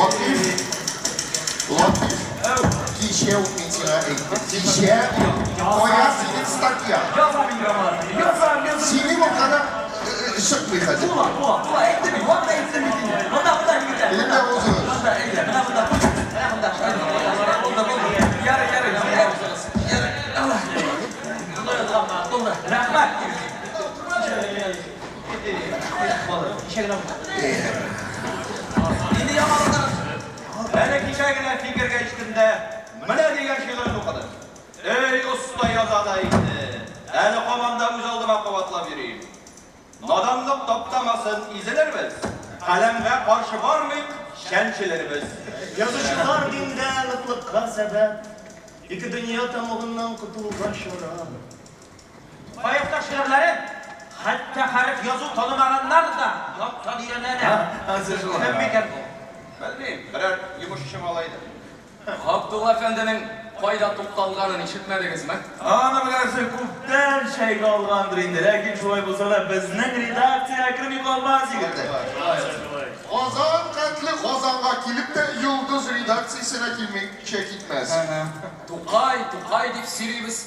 Латыйф, Латыйф, кичә үк мин сиңа әйттем. Кичә үк. Кая синең статьяң? Язам инде, Рамазан әфәнде, язам, язам. Синең ул кадәр чыкмый хәзер. Була, була, була, әйттем мин, вакыт әйттем бит инде. Монда, монда, егетләр. Элемдә узыгыз. Монда, әйдә, менә монда. Менә монда. Булды, булды. Ярый, ярый, ярый. Ярый. Монда язган, булды. Рәхмәт. Кичә генә булды. Инде яңалыклар. Әле кичә генә фикергә иштем дә, менә дигән шигырен укыдым. Эй, оста яза да инде. Әле һаман да үз алдыма кабатлап йөрим. Наданлык таптамасын, изелербез, каләмгә каршы бармыйк, чәнчелербез. Язучылар диндә ныклыкка сәбәп, ике дөнья тәмугыннан котылуга чара. Тукаевның шигырьләрен хәтта хәреф язу танымаганнар да яттан өйрәнәләр. Кем микән бу? Белмим, берәр йомышчы малайдыр. Габдулла әфәнденең кайда тукталганын ишетмәдегезме? Аны беләсең, күптән чәйгә алгандыр инде, ләкин шулай булса да безнең редакциягә керми калмас, егетләр. Казан хәтле Казанга килеп тә Йолдыз редакциясенә килмичә китмәс. Тукай, Тукай дип сөйлибез,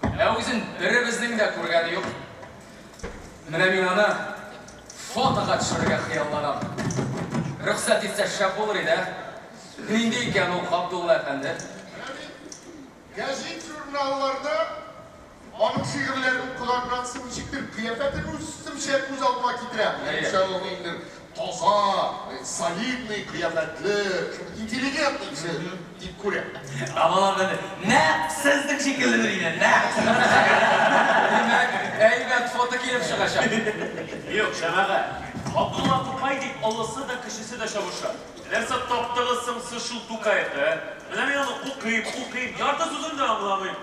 ә үзен беребезнең дә күргәне юк. Менә мин аны фотога төшерергә хыялланам. Рөхсәт итсә шәп булыр иде, ә? Нинди икән ул Габдулла әфәнде? Менә мин гәҗит-журналларда аның шигырьләрен укыганнан соң ничектер кыяфәтен үземчә күз алдыма китерәм. Минемчә, ул ниндидер таза, солидный кыяфәтле, интеллигентный кеше дип күрәм. Габдулла әфәнде, нәкъ сезнең шикелледер инде, нәкъ сезнең шикелле. Димәк, әйбәт фото килеп чыгачак. Юк, җәмәгать, Габдулла Тукай дип олысы да, кечесе дә чабыша. Нәрсә таптыгыз соң сез шул Тукаевта, ә? Менә мин аны укыйм, укыйм, ярты сүзен дә аңламыйм.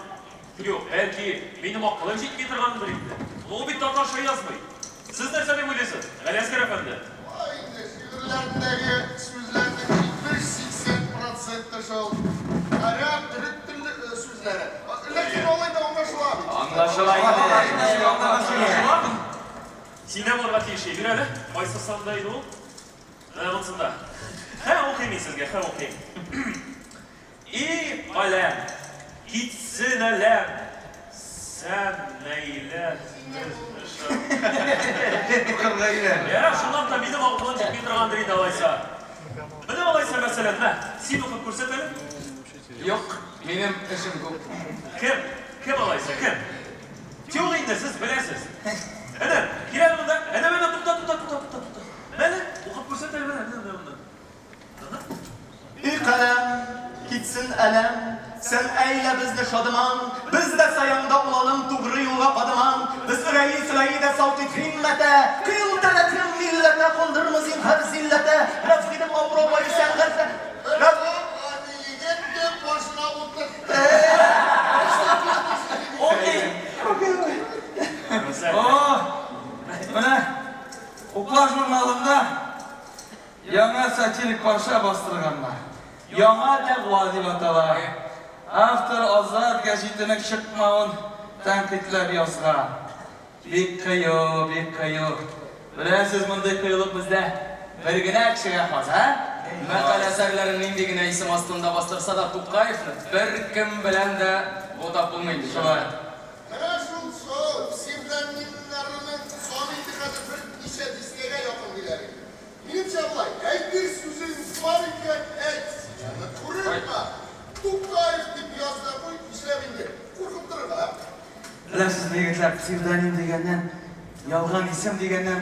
Юк, бәлки, минем акылым җитми торгандыр инде. Ул бит татарча язмый. Сез нәрсә дип уйлыйсыз, Галиәсгар әфәнде? Шулай инде, шигырьләрендәге сүзләрнең 70-80 проценты шул гарәп, төрек телле сүзләре. Ләкин алай да аңлашыла бит. Аңлашыла инде. Аңлашыламы? Синнән булырга тиеш, бир әле. Кайсы санда иде ул? Менә монсында. Хә, укыйм мин сезгә, хә, укыйм. И каләм, китсен әләм, сән нәйлә безне Укырга өйрән. Ярар, чынлап та минем акылым җитми торгандыр инде алайса. Менә алайса, мәсәлән, мә, син укып күрсәт әле. Юк, минем эшем күп. Кем? Кем алайса, кем? Юк инде, сез беләсез. Әнә, кил әле монда. Әнә, менә, тукта, тукта, тукта, тукта, тукта. Мәле, укып күрсәт әле, менә, менә, менә монда. И каләм, китсен әләм, сән әйлә безне шадыман, без дә саяңда улалым тугры юлга кадыман, без өрәи сөләи дә саукит һиммәтә, кыйл тәләкрем милләтә кундырмы зинһар зилләтә, рәфгыйдем Ауропаи сәнгатьтә, рәф. Гади егет тә башына утыртты. О, менә Уклар журналында яңа сатирик парча бастырганнар. Яңа дәгъва дип атала. Автор Азат гәҗитенең чыкмавын тәнкыйтьләп язган. Бик кыю, бик кыю. Беләсез, мондый кыюлык бездә бер генә кешегә хас, ә? Мәкалә әсәрләрен нинди генә исем астында бастырса да, Тукаевны беркем белән дә бутап булмый инде. Шулай. Менә шул шул псевдонимнарының саны инде хәзер берничә дистәгә якын диләр инде. Минемчә болай, әйтер сүзең бар икән, әйт, син аны курыкма. Тукаев дип яз да куй, нишләп инде куркып торырга? Беләсезме, егетләр, псевдоним дигәннән, ялган исем дигәннән,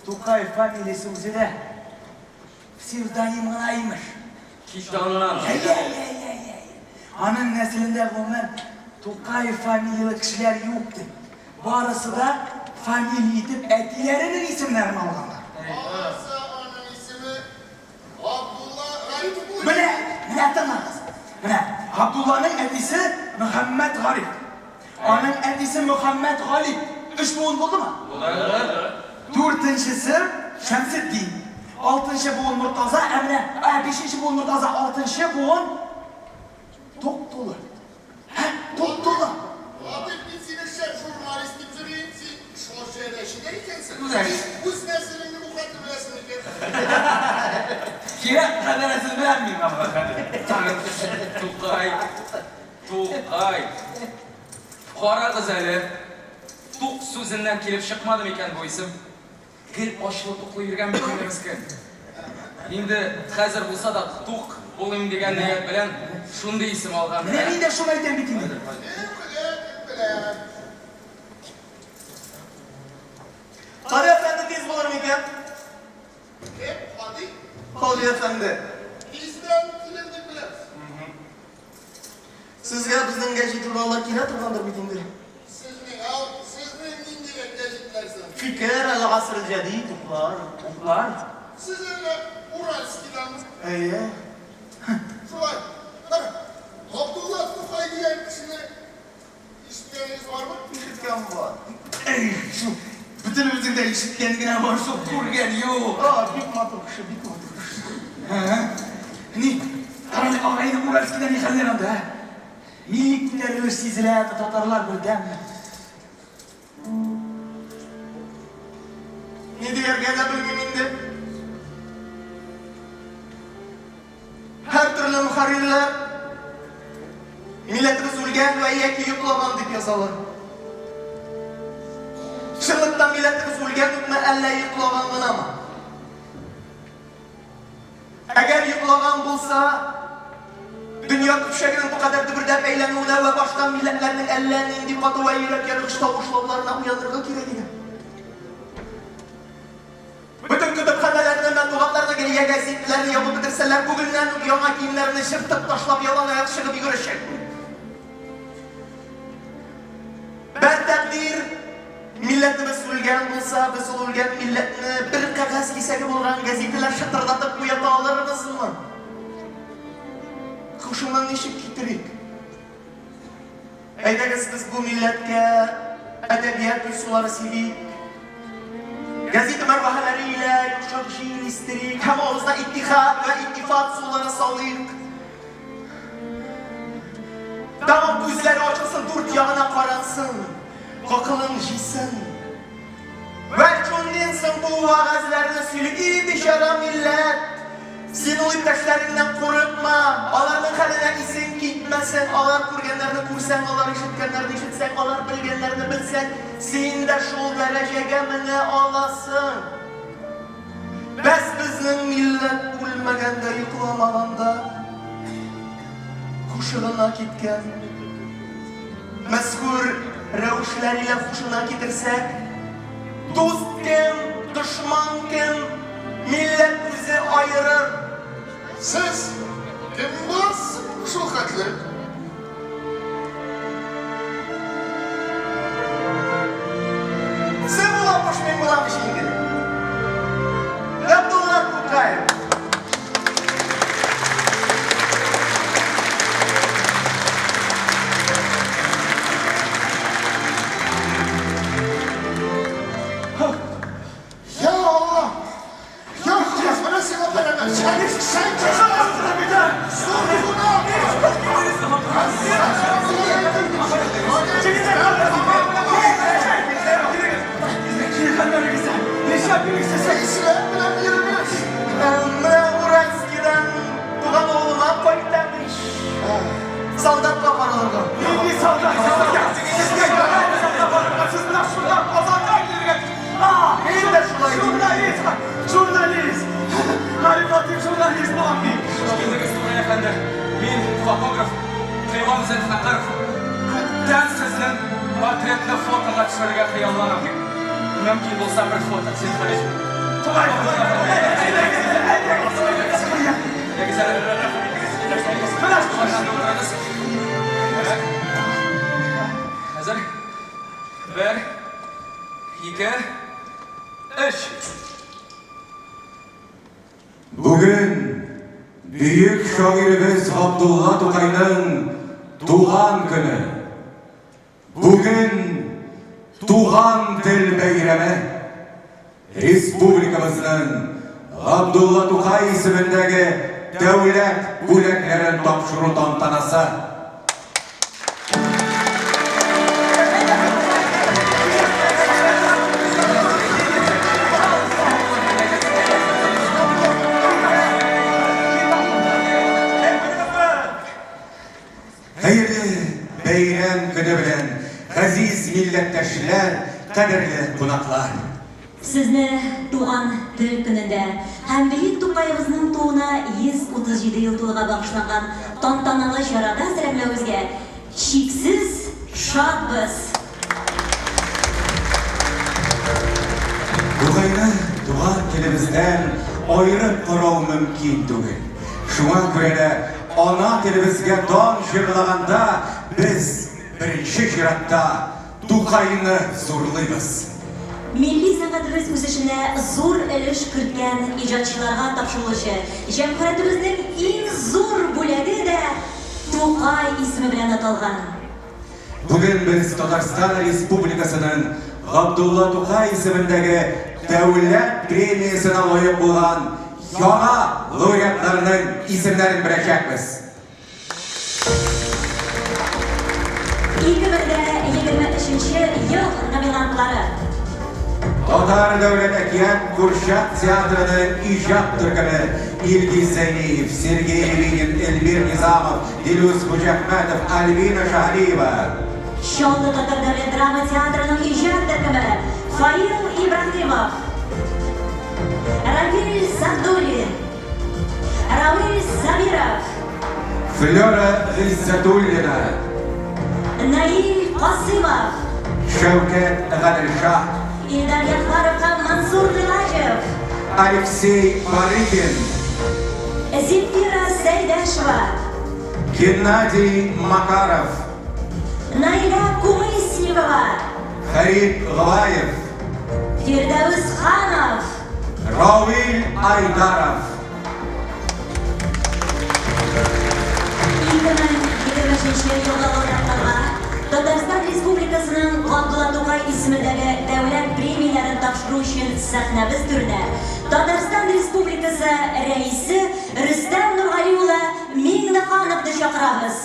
Тукаев фамилиясе үзе дә псевдоним гына, имеш. Кит аннан. Әйе, әйе, әйе, әйе. Аның нәселендә гомумән Тукаев фамилияле кешеләр юк дип. Барысы да фамилия итеп әтиләренең исемнәрен алганнар. Алайса аның исеме Габдулла Гарифуллин. Менә, менә тыңлагыз. Менә Габдулланың әтисе Мөхәммәт Гариф. Аның әтисе Мөхәммәт Гали. Өч буын булдымы? Булды. Дүртенчесе Шәмсетдин. Алтынчы буын Мортаза, ә менә, ә, бишенче буын Мортаза, алтынчы буын Туктулы. Һә, Туктулы. Латыйф, мин сине шәп журналист дип йөрим, син шаҗәрәче дә икәнсең. Үзәк. Син үз нәселеңне бу хәтле беләсең микән? Кирәк кадәресен беләм мин, Габдулла әфәнде. Тукай, Тукай. Карагыз әле, тук сүзеннән килеп чыкмады микән бу исем? Гел ачлы-туклы йөргән бит инде мескен. Инде хәзер булса да тук булыйм дигән ният белән шундый исем алган. Менә мин дә шуны әйтәм бит инде. Кем белә, кем белә. Кади әфәнде тиз булыр микән? Кем, Кади? Кади әфәнде. Тиздән килер дип беләбез. Сезгә безнең гәҗит-журналлар килә торгандыр бит инде? Сезнең, ау, сезнең ниндирәк гәҗитләр соң? Фикер, Әл-Гаср әл-Җәдид, Уклар. Уклар? Сез әллә Уральскиданмы? Әйе. Шулай. Бер Габдулла Тукай дигән кешене ишеткәнегез бармы? Ишеткән бар. Эй, шул бөтенебезнең дә ишеткән генә бар, шул күргән юк. А, бик матур кеше, бик матур кеше. Ә? Ни, карале, агайны Уральскида ни хәлләр анда, ә? Милли күтәрелеш сизеләме, татарлар бердәмме? Ни дияргә дә белмим инде. Һәртөрле мөхәррирләр милләтебез үлгән вә яки йоклаган дип язалар. Чынлыкта милләтебез үлгән үкме, әллә йоклаган гынамы? Әгәр йоклаган булса, дөнья көпчәгенең бу кадәр дөбердәп әйләнүенә вә башка милләтләрнең әллә нинди каты вә йөрәк яргыч тавышлауларына уянырга кирәк иде. Бөтен көтепханәләрне, матбугатларны, гәя гәзитләрне ябып бетерсәләр, бүгеннән үк яңа киемнәрне чыртып ташлап, ялан аяк чыгып йөгерәчәкмен. Бер тәкъдир, милләтебез үлгән булса, без ул үлгән милләтне бер кәгазь кисәге булган гәзитәләр шытырдатып уята алырбызмы? Хушыңнан ничек китерик? Әйдәгез, без бу милләткә әдәбият гөлсулары сибик. Гәзит мәрвәһәләре илә йомшак җил истерик һәм авызда иттихад вә иттифат сулары салыйк. Тәмам күзләре ачылсын, дүрт ягына карансын, гакылын җыйсын. Вә шуннан соң бу вәгазьләрне сөйли, И бичара милләт! Син ул иптәшләреңнән курыкма, аларның хәленә исең китмәсен, алар күргәннәрне күрсәң, алар ишеткәннәрне ишетсәң, алар белгәннәрне белсәң, син дә шул дәрәҗәгә менә аласың. Бәс безнең милләт үлмәгән дә, йокламаган да, һушы гына киткән. Мәзкүр рәвешләр илә хушына китерсәк, дуст кем, дошман кем, милләт үзе аерыр. Сез кем буласыз шул хәтле? Син буламыш, мин булам ич инде. Габдулла Тукаев. Я Алла! Я Хас, менә сиңа бәрәмә! Сән Зур гөнаһ! Ислам белән йөрмеш! Менә Уральскидан туган авылыма кайтам ич. Солдатка каралырга. Нинди солдат? Сезгә сез менә шунда Казанга килергә Мин дә шулай дим. Журналист! Журналист! Гариф Латыйф журналист булам мин. Хуш килдегез, Тукай әфәнде. Мин фотограф Кыйвам Зөлфәкаров. Күптән сезнең портретны фотога төшерергә хыялланам. Мөмкин булса бер фото, зинһар өчен. Тукай! Әйдәгез әле. Утырыгыз. Әзер? Бер, ике, өч. Бүген бөек шагыйребез Габдулла Тукайның туган көне. Бүген туган тел бәйрәме. Республикабызның Габдулла Тукай исемендәге дәүләт бүләкләрен тапшыру тантанасы. милләттәшләр, кадерле кунаклар! Сезне Туган тел көнендә һәм бөек Тукаебызның тууына 137 ел тулуга багышланган тантаналы чарада сәламләвебезгә чиксез шатбыз! Тукайны туган телебездән аерып карау мөмкин түгел. Шуңа күрә дә ана телебезгә дан җырлаганда без беренче чиратта Тукайны зурлыйбыз. Милли сәнгатебез үсешенә зур өлеш керткән иҗатчыларга тапшырылучы җәмгыятебезнең иң зур бүләге дә Тукай исеме белән аталган. Бүген без Татарстан Республикасының Габдулла Тукай исемендәге Дәүләт премиясенә лаек булган яңа лауреатларның исемнәрен беләчәкбез. 2023 ел номинантлары. Татар дәүләт әкият курчак театрының иҗат төркеме Илгиз Зәйниев, Сергей Левинин, Эльмир Низамов, Дилүс Хуҗәхмәтов, Альбина Шаһалиева. Чаллы татар дәүләт драма театрының иҗат төркеме Фаил Ибраһимов, Равил Садуллин, Равил Сабиров. Флера Гыйззәтуллина. Наил Касыймов. Шәүкәт Гаделша. Илдар Яхваров һәм Мансур Гыйлаҗев. Алексей Барыкин. Земфира Сәйдәшева. Геннадий Макаров. Наилә Кумысникова. Фәрит Гылаев. Фирдәвес Ханов. Равил Айдаров. 2023 елгы лауреатларга Татарстан Республикасының Габдулла Тукай исемендәге дәүләт премияләрен тапшыру өчен сәхнәбез түренә Татарстан Республикасы Рәисе Рөстәм Нургали улы Миңнехановны чакырабыз.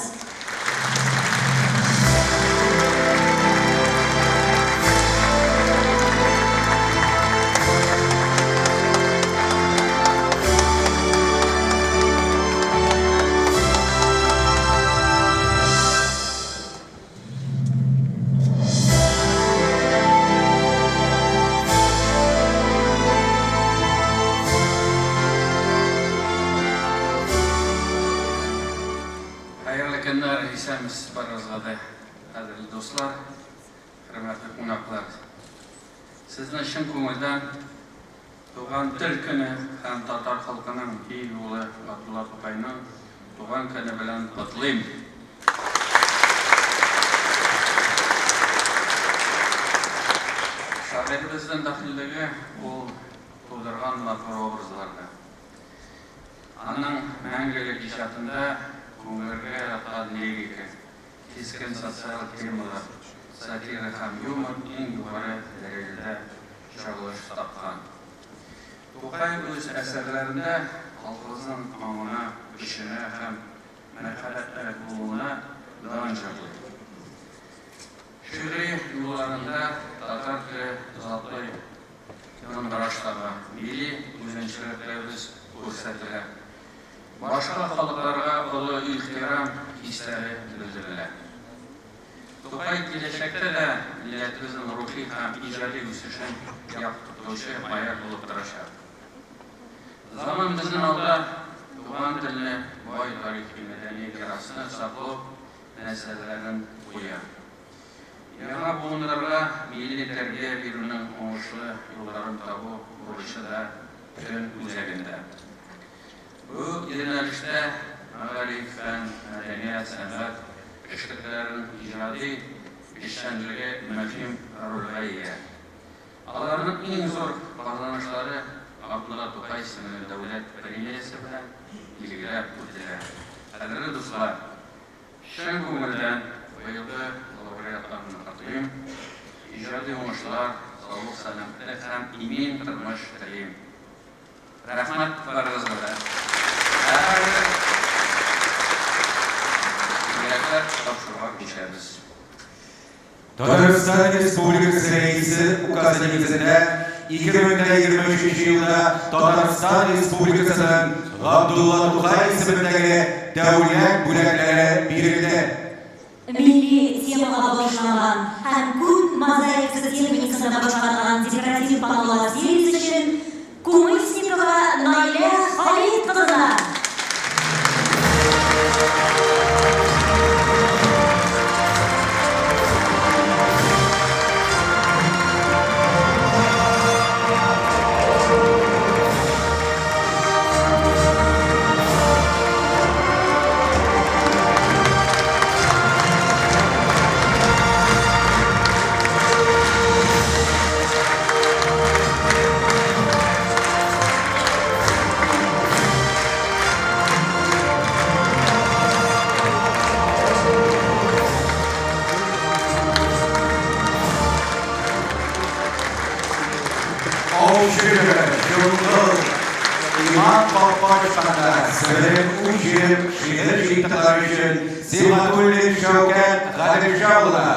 Хәерле көннәр, исәнмесез барыгызга да, кадерле дуслар, хөрмәтле кунаклар. Сезне чын күңелдән Туган тел көне һәм татар халкының бөек улы Габдулла Тукайның туган көне белән котлыйм. Шагыйребезнең дәхиллеге ул тудырган матур образларда. Аның мәңгелек иҗатында күңелгә яткан лирика, кискен социаль темалар, сатира һәм юмор иң югары дәрәҗәдә чагылыш тапкан. Тукай үз әсәрләрендә халкыбызның аңына, көченә һәм мәрхәмәтле булуына дан җырлый. Шигъри юлларында татар теле затлы яңгыраш таба, милли үзенчәлекләребез күрсәтелә, башка халыкларга олы ихтирам хисләре белдерелә. Тукай киләчәктә дә милләтебезнең рухи һәм иҗади үсешен яктыртучы маяк булып торачак. Заман безнең алда туган телне, бай тарихи-мәдәни мирасны саклау мәсьәләләрен куя. Яңа буыннарга милли тәрбия бирүнең уңышлы юлларын табу бурычы да көн үзәгендә. Бу юнәлештә мәгариф, фән, мәдәният, сәнгать эшлеклеләренең иҗади эшчәнлеге мөһим рольгә ия. Аларның иң зур казанышлары Габдулла Тукай исемле дәүләт премиясе белән билгеләп үтелә. Кадерле дуслар! Чын күңелдән быелгы лауреатларны котлыйм, иҗади уңышлар, саулык-сәламәтлек һәм имин тормыш телим. Рәхмәт барыгызга да. Ә хәзер бүләкләр тапшыруга күчәбез. Татарстан Республикасы Рәисе Указы нигезендә 2023 елда Татарстан Республикасының Габдулла Тукай исемендәге дәүләт бүләкләре бирелде. Милли. темага багышланган һәм күн мозаикасы техникасында башкарылган декоратив паннолар сериясе өчен Кумысникова Наилә Халит кызына. Аучы, Җоңгыл, Иман капка ачканда Себерем үҗем шигырь җыентыклары өчен Сибгатуллин Шәүкәт Гаделша улына.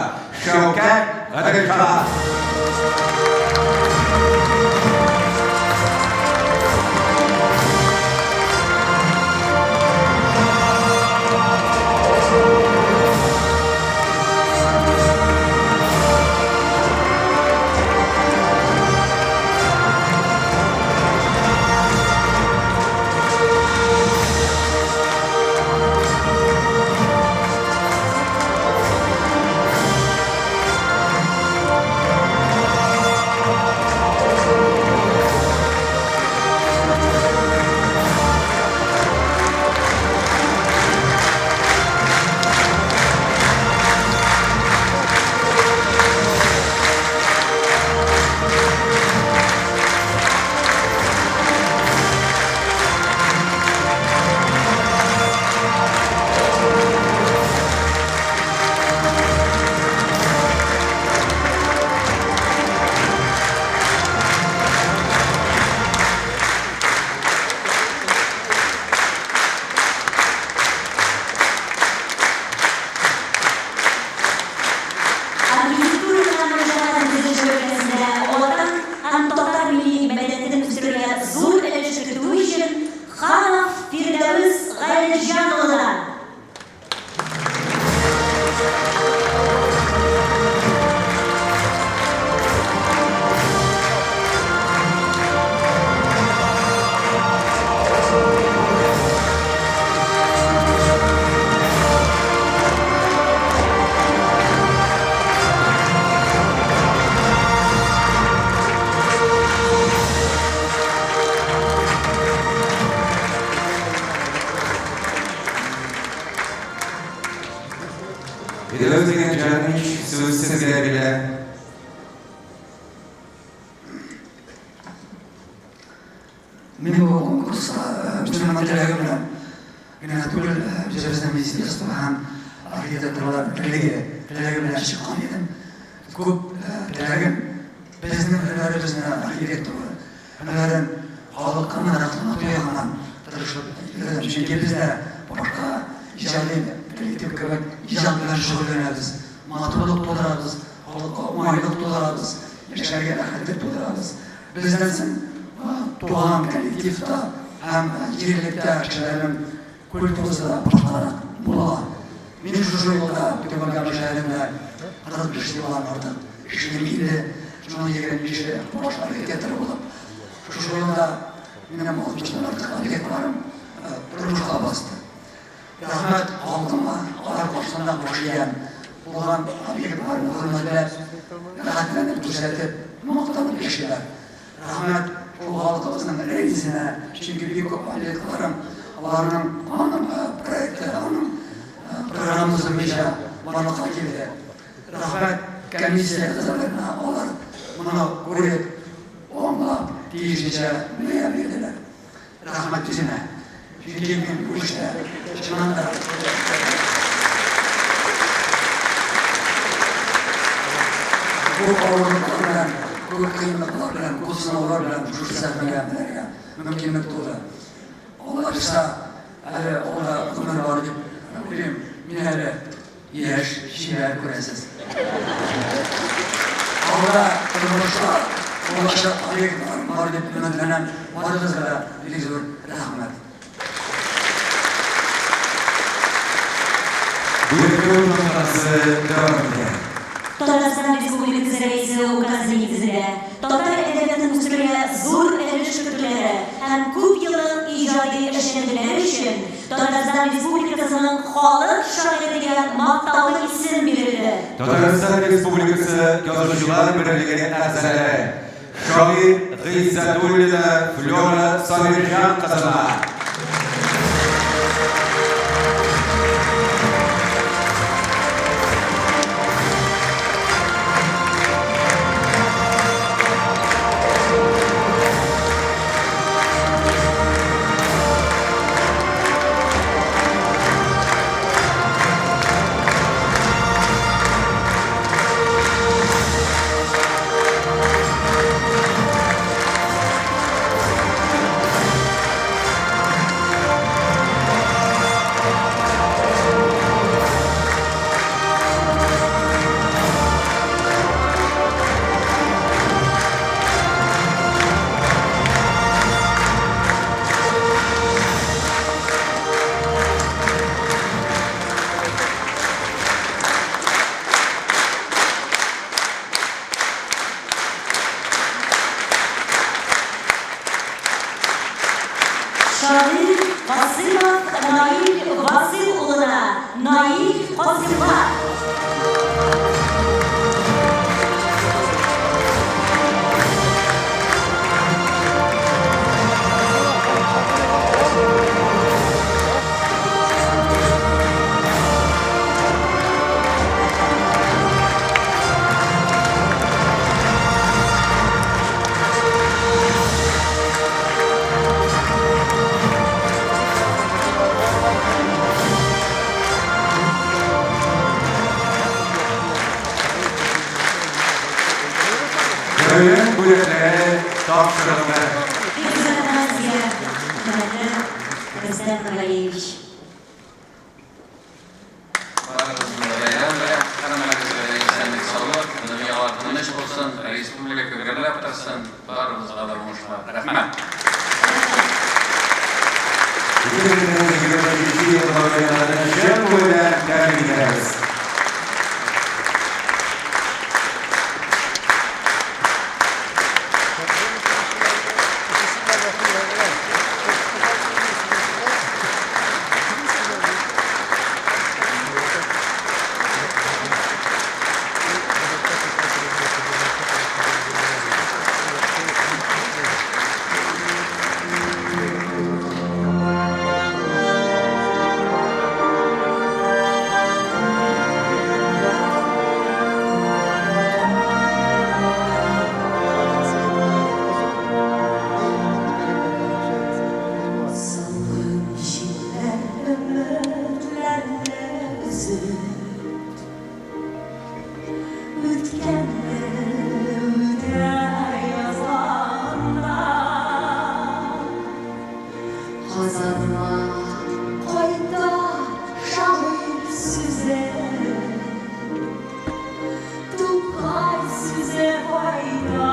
Шәүкәт Гаделша. Архитектура һәм шәһәр төзелеше өлкәсендә Ватан һәм татар милли мәдәниятен үстерүгә зур өлеш кертүе өчен Ханов Фирдәвес Галимҗан улына. Фирдәвес Миңнеҗанович, сүз сезгә бирелә. Мин бу конкурска үземнең теләгем белән генә түгел, үзебезнең министерство һәм архитекторлар берлеге теләге белән чыккан идем. Күп теләгем безнең һөнәребезне, архитектура һөнәрен халыкка ныграк таныту ягыннан тырышып йөрдем. Чөнки без дә башка иҗади коллектив кебек иҗат белән шөгыльләнәбез, матурлык тудырабыз, халыкка уңайлык тудырабыз, яшәргә рәхәтлек тудырабыз. Бездән соң туган коллективта һәм җирлектә кешеләрнең культурасы да башкарак була. Мин шушы юлда Түбән Кама шәһәрендә 45 елдан артык эшлим инде. Шуның 25-е баш архитектор булып. Шушы юлда минем 60-тан артык объектларым тормышка басты. Рәхмәт халкыма, алар каршысында баш иям. Булган объектларны хөрмәтләп, рәхәтләнеп күрсәтеп, мактанып яшиләр. Рәхмәт шул халкыбызның рәисенә, чөнки бик күп объектларым аларның аның проекты, аның программасы буенча барлыкка килде. Рәхмәт комиссия әгъзаларына, алар моны күреп, аңлап, тиешенчә бәя бирделәр. Рәхмәт үземә. Чөнки мин бу эштә чыннан да күп авырлыклар белән, күп кыенлыклар белән, күп сынаулар белән шушы сәхнәгә менәргә мөмкинлек туды. Алла бирса, әле алда гомер бар дип уйлыйм. Мин әле яшь, чибәр, күрәсез. Алда тормышта булачак объектлар бар дип өметләнәм. Барыгызга да бик зур рәхмәт. Бүләкләү тантанасы дәвам итә. Татарстан Республикасы Рәисе указы нигезендә татар әдәбиятын үстерүгә зур өлеш кертүләре һәм күпьеллык иҗади эшчәнлекләре өчен Татарстан Республикасының халык шагыйре дигән мактаулы исем бирелде. Татарстан Республикасы Язучылар берлеге әгъзалары, шагыйрь Гыйззәтуллина Флера Сабирҗан кызына. Шагыйрь Касыймов Наил Васыйл улына, Наил Касыймга. Бәйрәм бүләкләре тапшырылды. Бик зур рәхмәт сезгә, хөрмәтле Рөстәм Нургалиевич. Барыгызны да бәйрәм белән, һәммәгезгә дә исәнлек, саулык, дөньялар тыныч булсын, республика гөрләп торсын, барыбызга да уңышлар. Рәхмәт. 2022 елгы лауреатларны чын күңелдән тәбрик итәбез. Салкын җилләр өметләрне өзеп, Үткәнне үтә язганда, Казанга кайта шагыйрь сүзе, Тукай сүзе кайта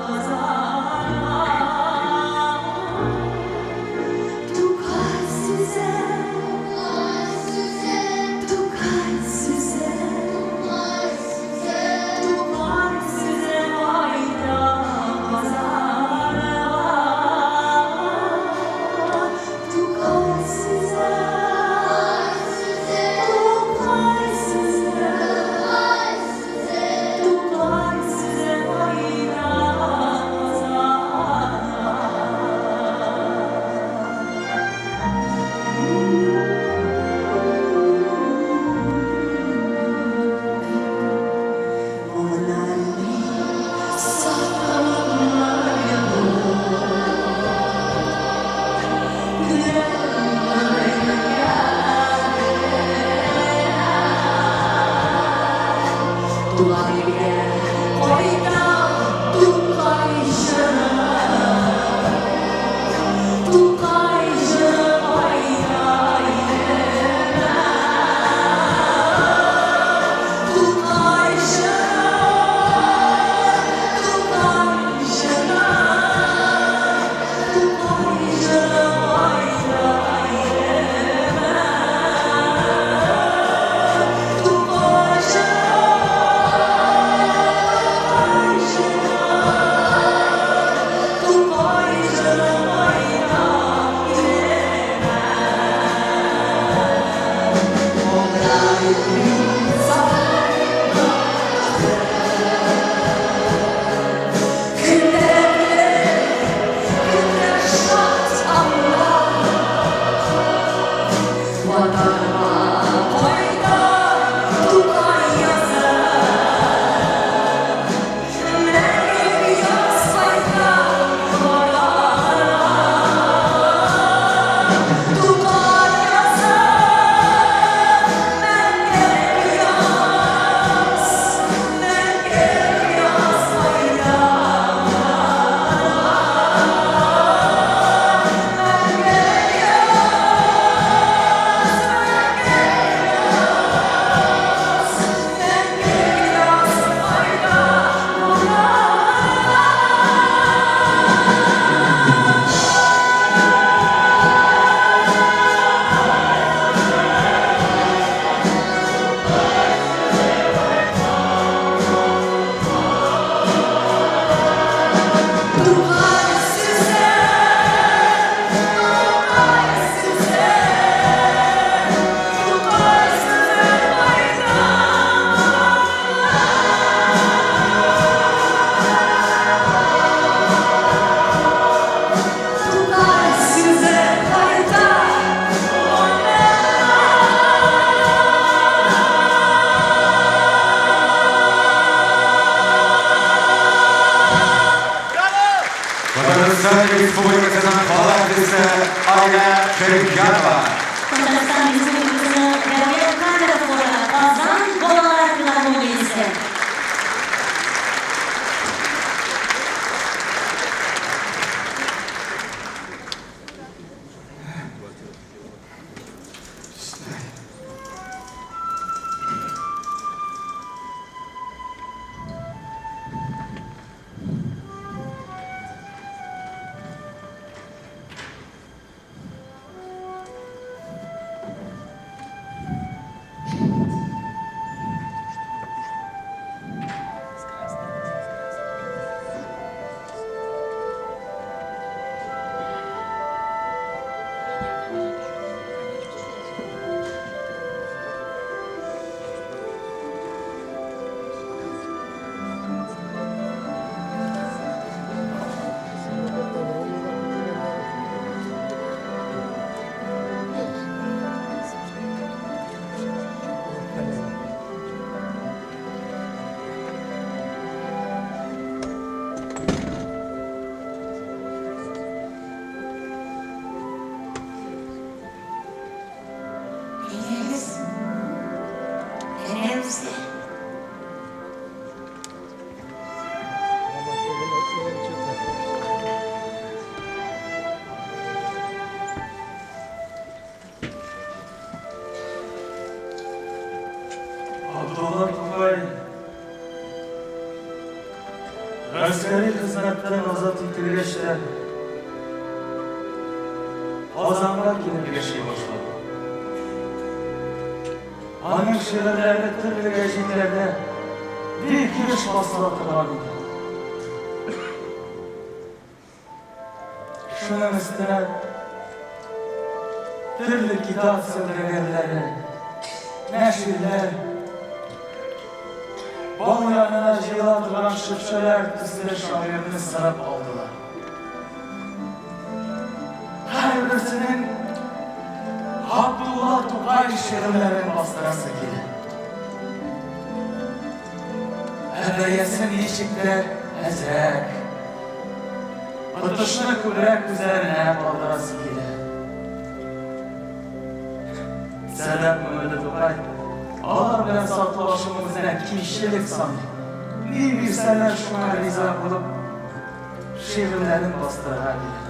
Казанга. Тукай сүзе, Тукай сүзе, Тукай сүзе кайта Казанга. Тукай Татарстан Республикасының халык артисты Айна Шәрипҗанова. Татарстан Республикасының Дәүләт камера хоры Казан балалар филармониясе. Әйдәгез, керәбез дә. Абдулла Тукай гаскәри хезмәттән азат ителгәч тә Казанга килеп яши башлады. Аның шигырьләре төрле гәҗитләрдә бик еш басыла торган иде. Шуның өстенә төрле китап сәүдәгәрләре, нәширләр, бал янына җыела торган шөпшәләр төсле шагыйрьне сырып алдылар. Һәрберсенең Габдулла Тукай шигырьләрен бастырасы килә. Ә бәясе ничек тә әзрәк. Отышны күбрәк үзләренә калдырасы килә. Сәбәп күңелле Тукай алар белән сатулашуны үзенә кимчелек саный. Ни бирсәләр шуңа риза булып, шигырьләрен бастырырга килә.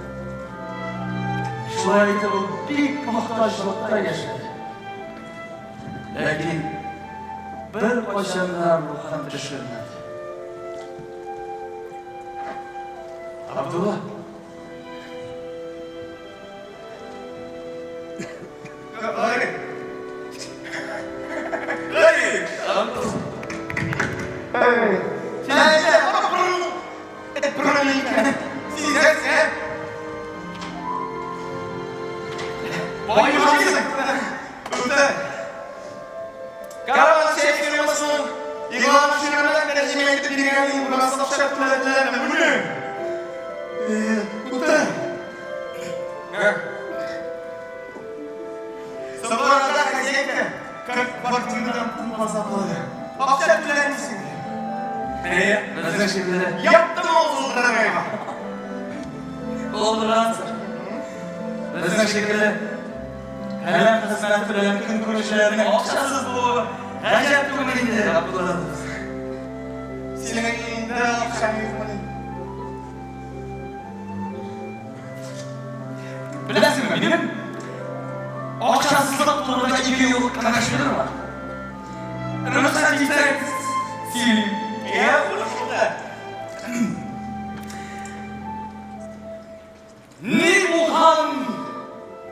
Шулай итеп ул бик мохтаҗлыкта яшәде. Ләкин беркайчан да рухын төшермәде. Абдулла. Караван чәй фирмасының игъланын шигырь белән тәрҗемә итеп биргән идем, бераз акча түләделәр. Менә. Тукта. Соңгы арада хозяйка как квартирадан куып азаплады. Акча түләмисең. Әйе, безнең шикелле. Яптым авызын дорогайга. Булдыргансың. Безнең шикелле каләм хезмәте белән көн күрүчеләрнең акчасыз булуы гаҗәп түгел инде, Габдулла дус. Синең дә акчаң юкмыни? Беләсеңме, минем акчасызлык турында ике юллык кына шигырь бар. Рөхсәт итсәң, сөйлим. Я, шунда. Ни булган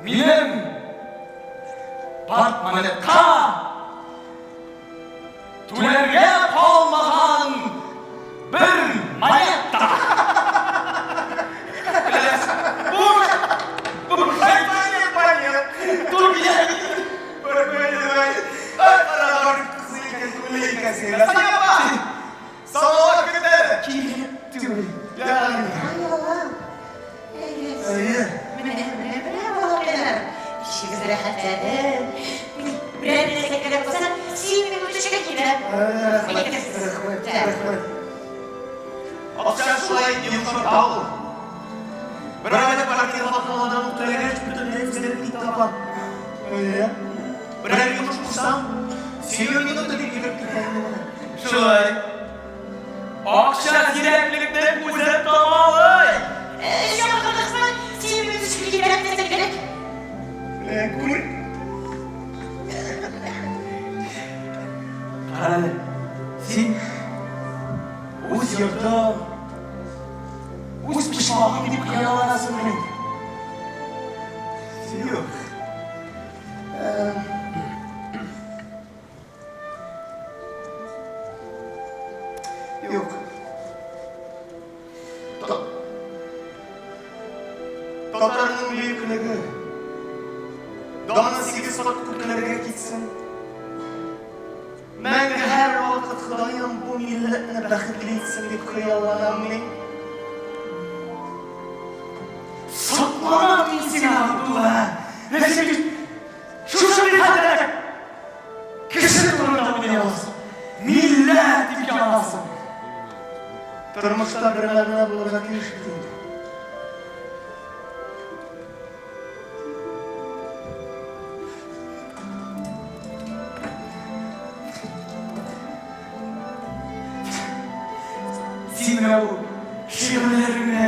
минем портмонетка түләргә калмаган бер монета. Бу шайтани монет. Түгел. Ай, караган кызы икән, күңелле икәнсең. Сания апа! Самавыр көтә. Кирәк түгел. Ягъни. Ай, Аллам. Әйе. Менә, менә, менә, балакайлар. Эшегез рәхәтләнеп. Берәр нәрсә кирәк булса, син минем төшкә килә. Рәхмәт, рәхмәт, рәхмәт. Акча шулай йомшарта ул. Бер айлык квартира хакын ук түләгәч, бөтенләй үзгәреп китте апам. Әйе. Берәр йомыш кушсаң, сию минуты дип йөгереп китә инде менә. Шулай. Акча зирәклекне үзен тамалый. Яңгырдыксың, син минем төшкә килә, нәрсә кирәк? Менә күр. Карале, син үз йортың, үз почмагың дип хыялланасың бит. Юк. Юк. Татарның бөеклеге даны сигез кат күкләргә китсен. Мәңге һәр вакыт Ходаем бу милләтне бәхетле итсен дип хыялланам мин. Сокланам мин сиңа, Абдулла. Ничек шушындый хәлдә кеше турында уйлый аласың? Милләт дип янасың. Тормышта бер мәгънә булырга тиеш бит инде. Син менә бу шигырьләреңне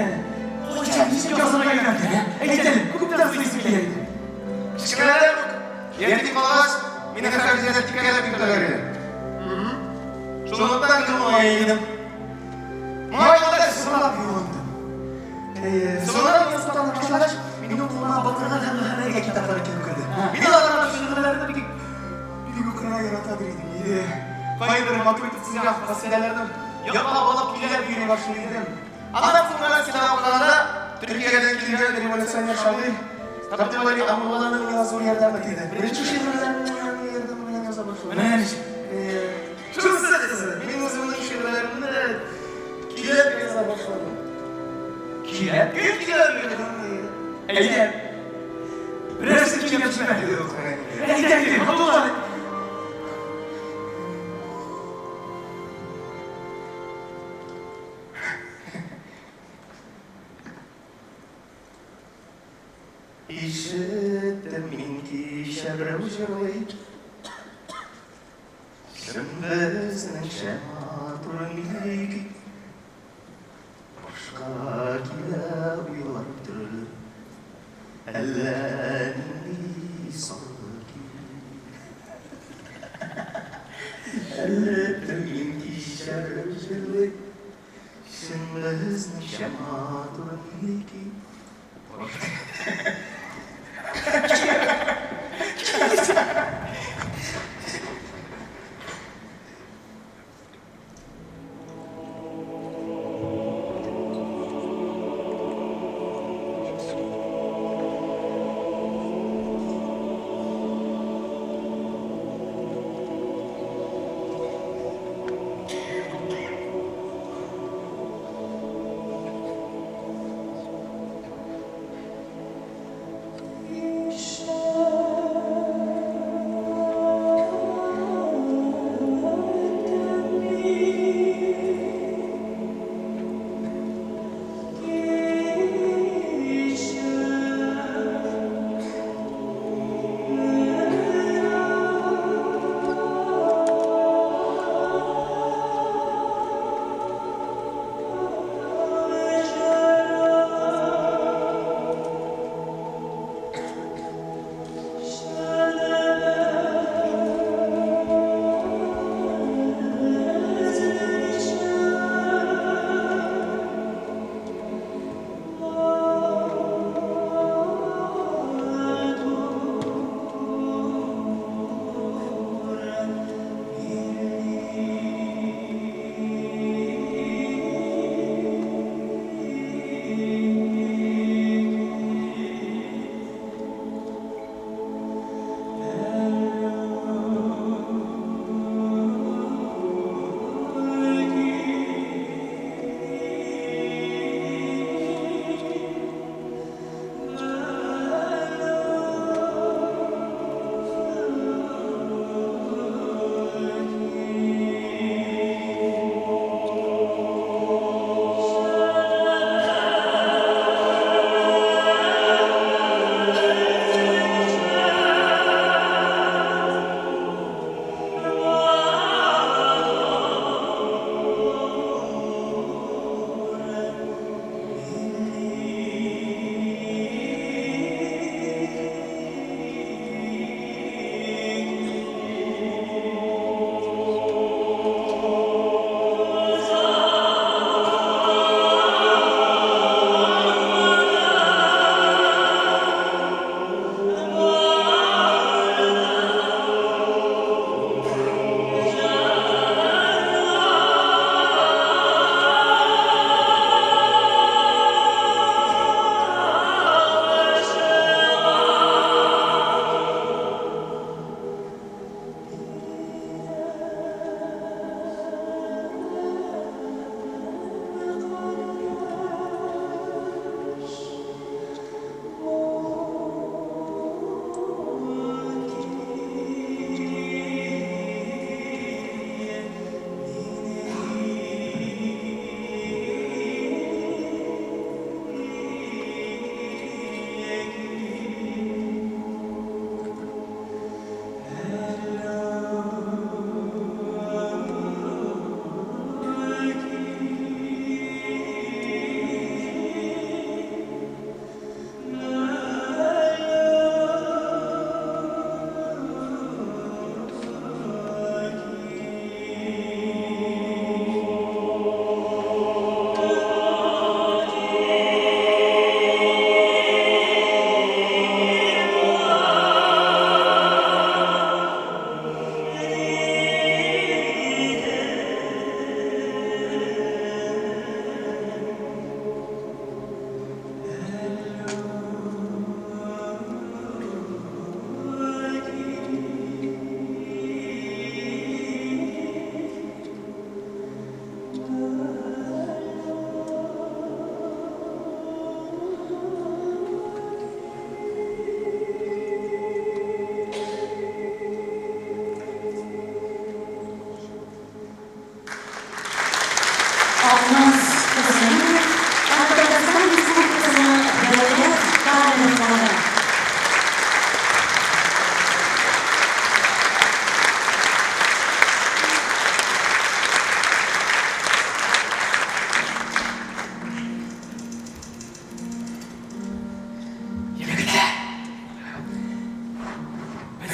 кайчан, ничек язарга өйрәндең, ә? Әйт әле, күптән сорыйсым килә иде. Кечкенәдән үк ятим калгач, мине хәрбиләр тикәләп йөртәләр иде. Шунлыктан мин моңая идем. Моңайганда җырлап юындым. Соңыннан мин осталана башлагач, минем кулыма Батырхан һәм Мөхәммәдия китаплары килеп керде. Мин аларның шигырьләрен бик бик укырга ярата идем. Иде. Кайбер матур итеп төзегән касыйдәләрне ятлап алып көйләп йөри башлый идем. Аннан соң газетада укыганда Төркиядән килгән революционер шагыйрь Габделвәли Амулланың миңа зур ярдәме тиде. Беренче шигырьләремне аның ярдәме белән яза башладым. Менә ничек. Шунысы кызык, мин үземнең шигырьләремне көйләп яза башладым. Көйләп? Гел көйләп йөрдем. Әйдә. Берәрсе көйләп җибәр. Юк, Әйдә, әйдә, Абдулла. Ишеттем мин кичә берәү җырлый. Чын безнеңчә матур милли көй. Башка килә уйлар төрле. Әллә нинди сары көй. Әллә мин кичә берәү җырлый. Чын безнеңчә матур милли көй.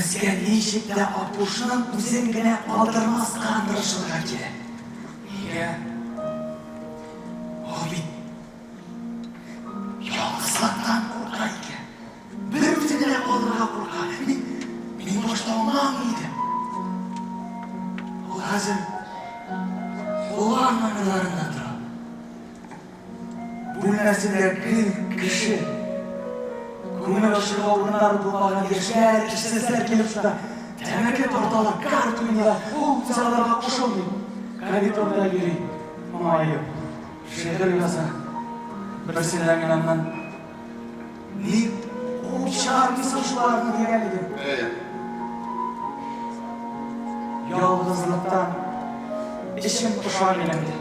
Безгә ничек тә Апушның үзен генә калдырмаска тырышырга кирәк. Нигә? Ул бит ялгызлыктан курка икән. Бер үзе генә калырга курка. Мин, мин башта аңламый идем. Ул хәзер Болар номерларында тора. Бүлмәсендә гел кеше. Күңел ачырга урыннары булмаган яшьләр, эшсезләр килеп шунда тәмәке тарталар, карта уйныйлар. Ул үзе аларга кушылмый. Коридорда йөри, моңаеп, шигырь яза. Берсендә мин аннан Ник куып чыгармыйсың шуларны дигән идем. Ялгызлыктан эчем поша минем, ди.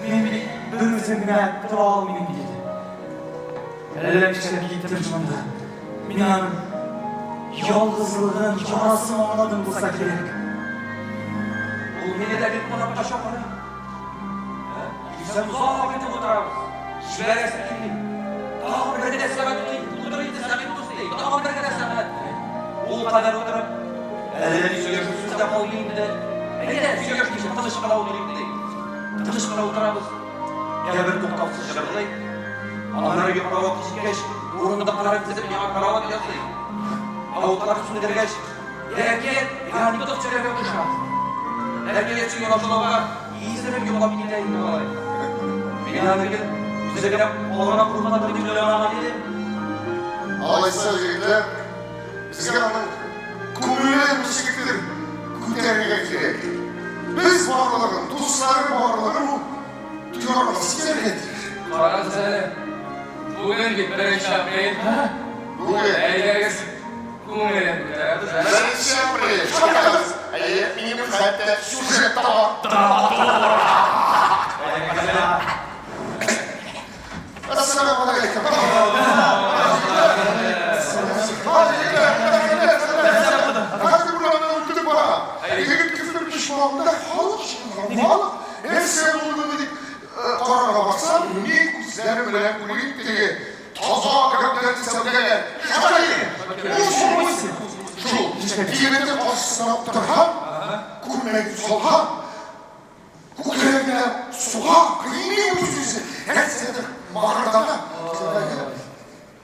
Мин бит бер үзем генә тора алмыйм, диде. Әллә нишләп киттем шунда. Мин аның ялгызлыгын, ярасын аңладым булса кирәк. Ул мине дә бик кунакка чакыра. Килсәм озак итеп утырабыз. Җибәрәсе килми. Тагын бер генә сәгать утыр инде, Сәгыйть дус, ди. Тагын бер генә сәгать. Ул кадәр утырып, әллә ни сөйләшү сүз дә калмый инде. Әйдә, сөйләшмичә тыныч кына утырыйк, ди. Тыныч кына утырабыз. Я бер туктаусыз җырлый. Аннары йоклар вакыт җиткәч, урындыкларын тезеп миңа карават ясый. Ә утлар сүндергәч, Я әкият, я анекдот сөйләргә куша. Әкият сөйли башлауга, исереп йоклап китә инде малай. Мин аны гел үзе генә калырга куркадыр дип уйлаган идем. Алайса, егетләр, безгә аның күңелен ничектер күтәрергә кирәк. Без барлыгын, дуслары барлыгын ул тоярга, сизәргә тиеш. Карагыз әле, бүген бит беренче апрель. Бүген. Әйдәгез, Күңелен күтәрәбез, ә? Беренче апрель. Чакырыгыз. Әйе, минем хәтта сюжет та бар. Әссәламегаләйкем. Хәзер урамнан үтеп бара. Егет көфер почмагында халык җыелган, халык. Нәрсә булды дип карарга барсам, ни күзләрем белән күрим теге Таза гәүдәле сәүдәгәр Шакир! Ул шул шул егетнең каршысына утырган, күлмәген салган, күкрәгенә суга, кыйный үз-үзен, нәрсәдер мыгырдана.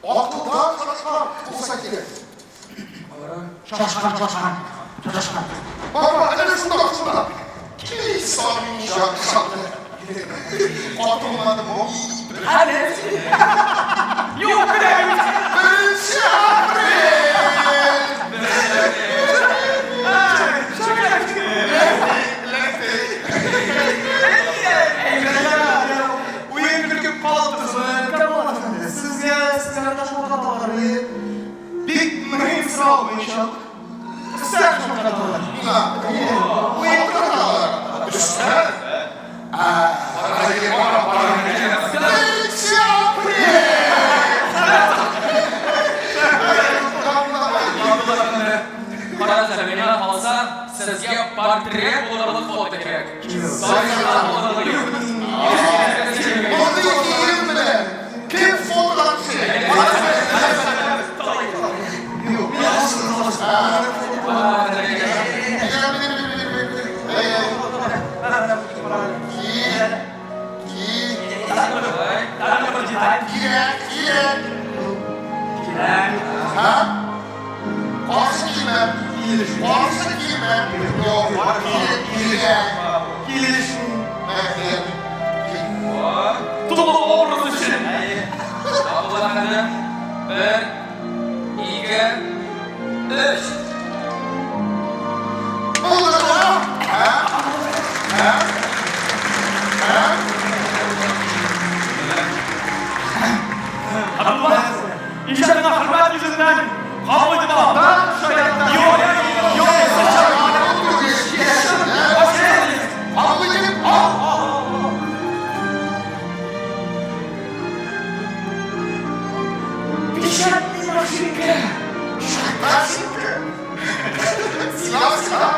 Акылдан шашкан булса кирәк. Шашкан, шашкан, шашкан. Бар, бар, әнә шунда, шунда. Кисамин җан, Каты булмады бу. Әле. Юк, менә. Беренче апрель! Уен көлке калып торсын. Камал әфәнде, сезгә сезгә шалтыраталар. Бик мөһим сорау буенча. Өстән шалтыраталар. Миңа. Уен тоталар. Өстән? Беренче апрель! Карагыз әле, миңа калса, сезгә портрет булырлык фото кирәк. Тарихта булырлык юк. Мондый кием белән кем фотога төшә? Кирәк, кирәк. Һа? Каршы килмә. Каршы килмә. Юк, кирәк. Килеш. Рәхмәт. Тулы образ өчен. Абдулла әфәнде, бер, ике, өч. Булдымы? Һа? Һа? Һа? Абдулла, иҗатыңа хөрмәт йөзеннән кабул итеп алам. Юк, юк, Кабул итеп ал. Печатный машинка. Машинка. Сиңа, сиңа.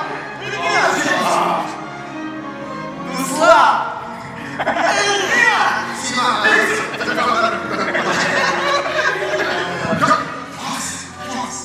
Дуслар! Сиңа. Бас, бас.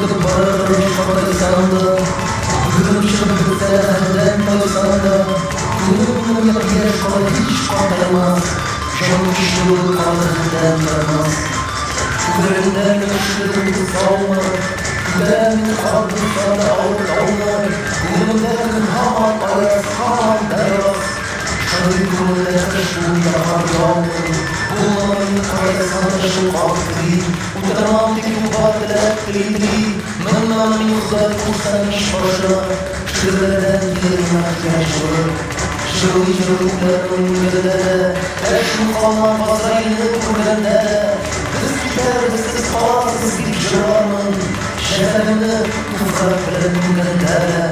Йотып барырмын мин картайсам да, Бөгелеп чыгып бетсә дә, хәлдән тайсам да, Күңел минем япь-яшь кала, һич картаймас, Җаным көчле булып калыр, хәлдән таймас. Күкрәгемдә минем шигырем саумы, Күтәрә мине карт булсам да авыр таулар, Күңелемдә көн һаман аяз, һаман да яз. Шагыйрь күңелендә кыш буенда кар яумый, Булмам мин картайсам да шул карт кеби, Утырмам тик юлга теләк тели-тели, Менмәм мин Ходай кушса мич башына, Шигырьләрдән килер миңа кигән җылы. Җырлый-җырлый үләрмен үлгәндә дә, Әшнү калмам Газраилне күргәндә дә, Без китәрбез, сез каласыз дип җырлармын, Җәсәдемне туфрак белән күмгәндә дә.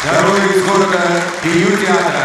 Герой из города Бию театра.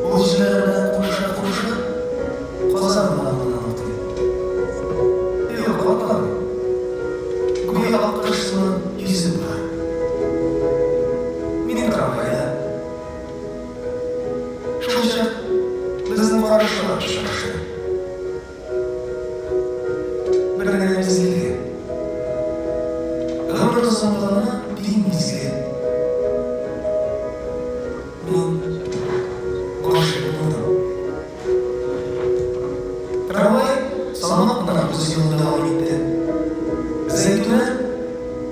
Ул җилләр белән кушыла-кушыла, Казан урамыннан атлый. Юк, атламый. Гүя аккош сыман йөзеп бара. Мин трамвайда. Шулчак безнең карашлар очрашты. Бер генә мизгелгә. Гомер озынлыгына тиң мизгел. Мин гашыйк булдым. Трамвай салмак кына үз юлын дәвам итте. Зәйтүнә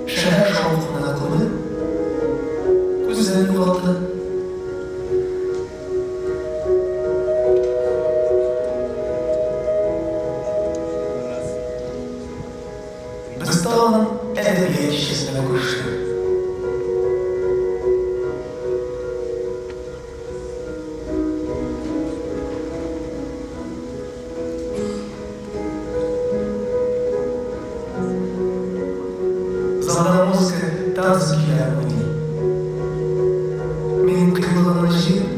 шәһәр шаукымына күмелеп, күздән югалды. Без тагын әдәбият кичәсендә күрештек. Залда музыка танцы көйләре уйный. Мин кыюлыгымны җыеп,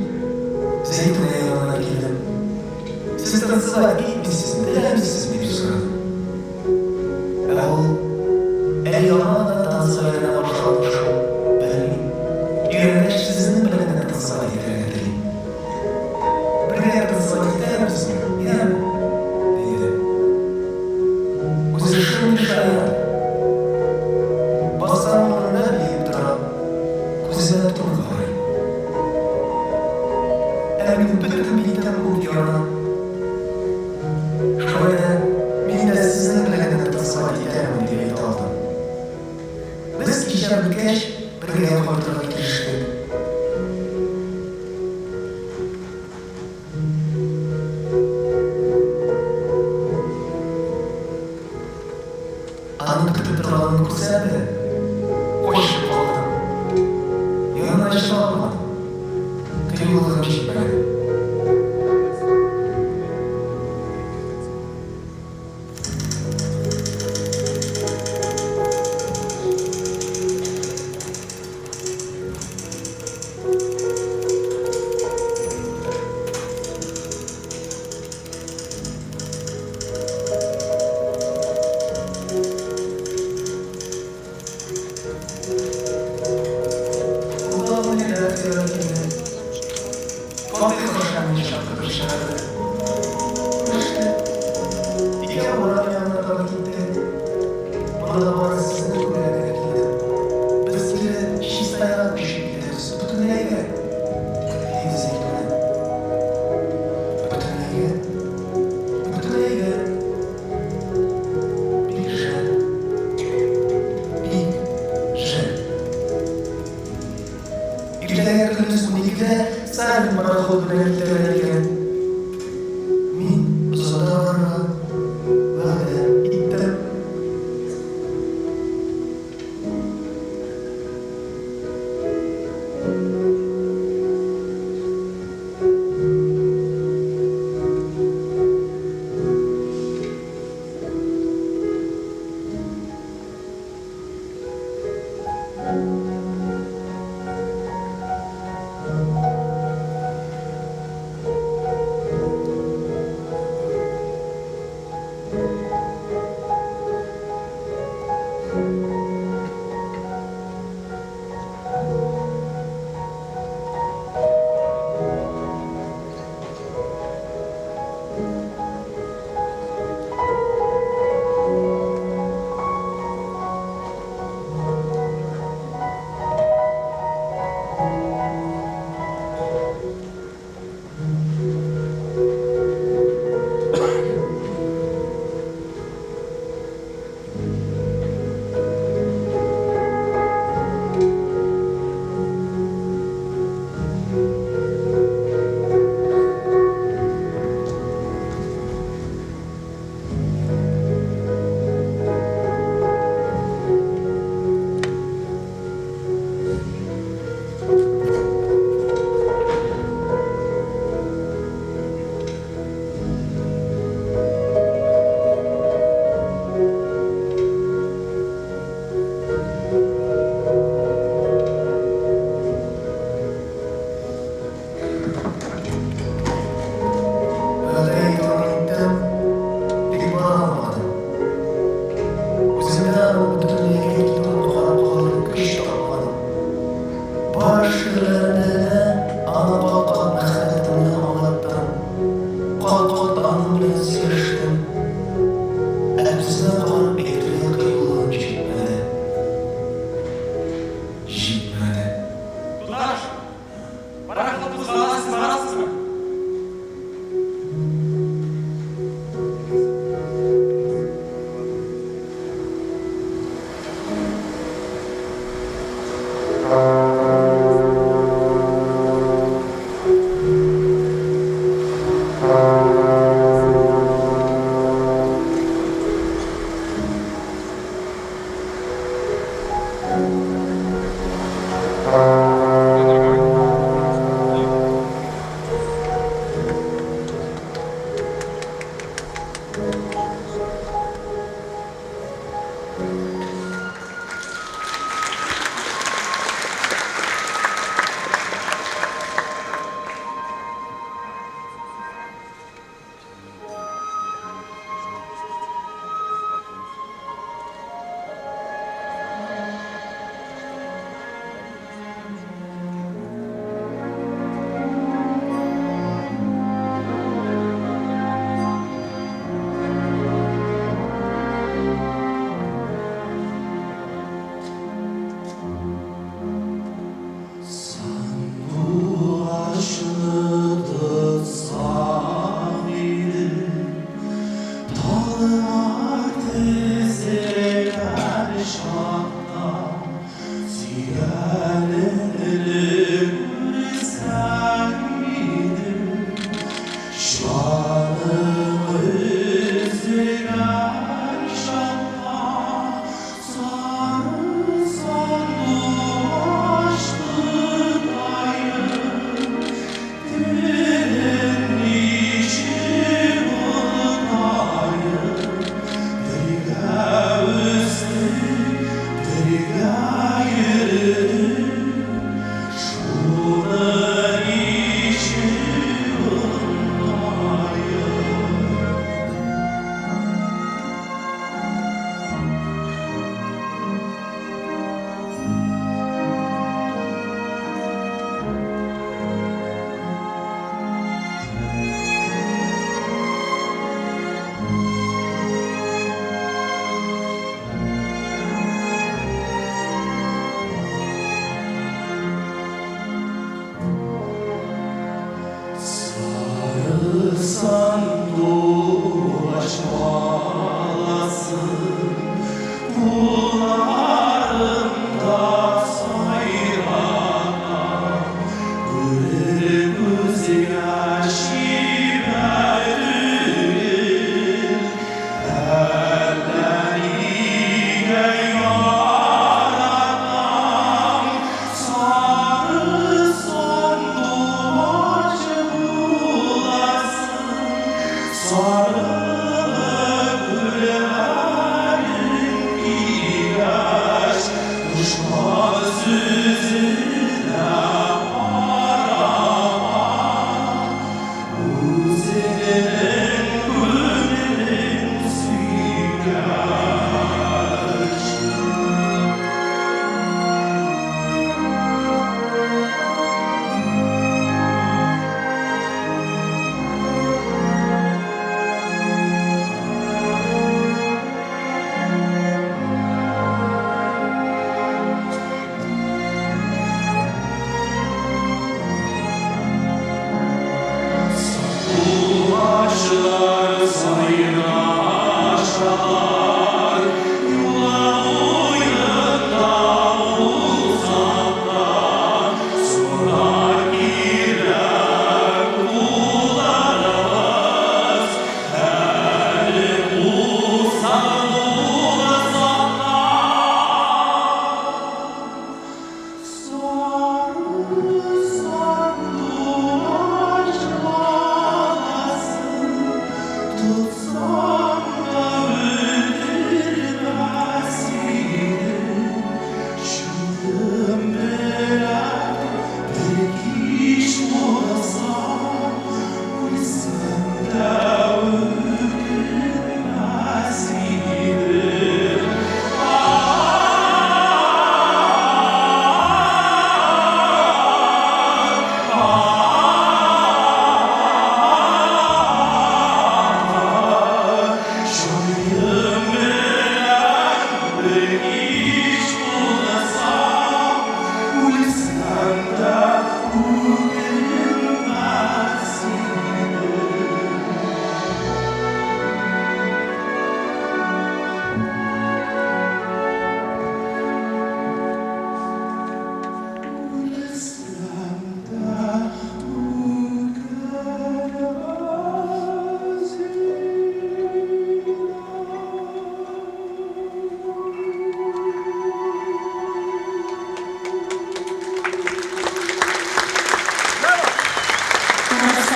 Зәйтүнә янына килдем. Сез танцевать итмисезме, теләмисезме, дип сорадым. Ә ул әле яңа гына танцыга өйрәнә башлаган шул, белмим. Өйрәнгәч, сезнең белән генә танцевать итәргә телим. Бергә танцевать итәрбезме, яме? диде. Үзе шундый шаян. Баскан урынында биеп тора, күземә туры карый. Ә мин бөтен битем ут яна. Шулай да мин дә сезнең белән генә танцевать итәрмен, дип әйтә алдым. Без кичә беткәч, бергә кайтырга килештек. Аның көтеп торганын күрсәм дә, качып калдым. Янына чыга алмадым. Кыюлыгым җитмәде. Главный редактор килде. Фатыйх Хашамны чакыртып чыгарды. Күреште. Икәү урам янына таба китте. Тиздән пароход белән китәләр икән. Мин озата барырга вәгъдә иттем. Вәгъдә итүен иттем, тик бара алмадым. Үземдә аның бөтенләйгә китүен карап калыр көч тапмадым. Бар шигырьләремдә дә аңа кат-кат мәхәббәтемне аңлаттым, кат-кат аның белән сөйләштем. Ә күзенә карап әйтергә кыюлыгым җитмәде. Җитмәде. Туташ, пароход кузгала, сез барасызмы? Сандугачны тотсам иде, Таллар тезелгән чакта, Сөйгәнеңне күрсәң иде, Җаның өзелгән чакта, Сары сандугач тотаем, Телен ничек онытаем, Бергә үстек, бергә йөрдек, Шуны ничек онытаем. Сары сандугач баласы, Кулларымда сайрата, Күрер күз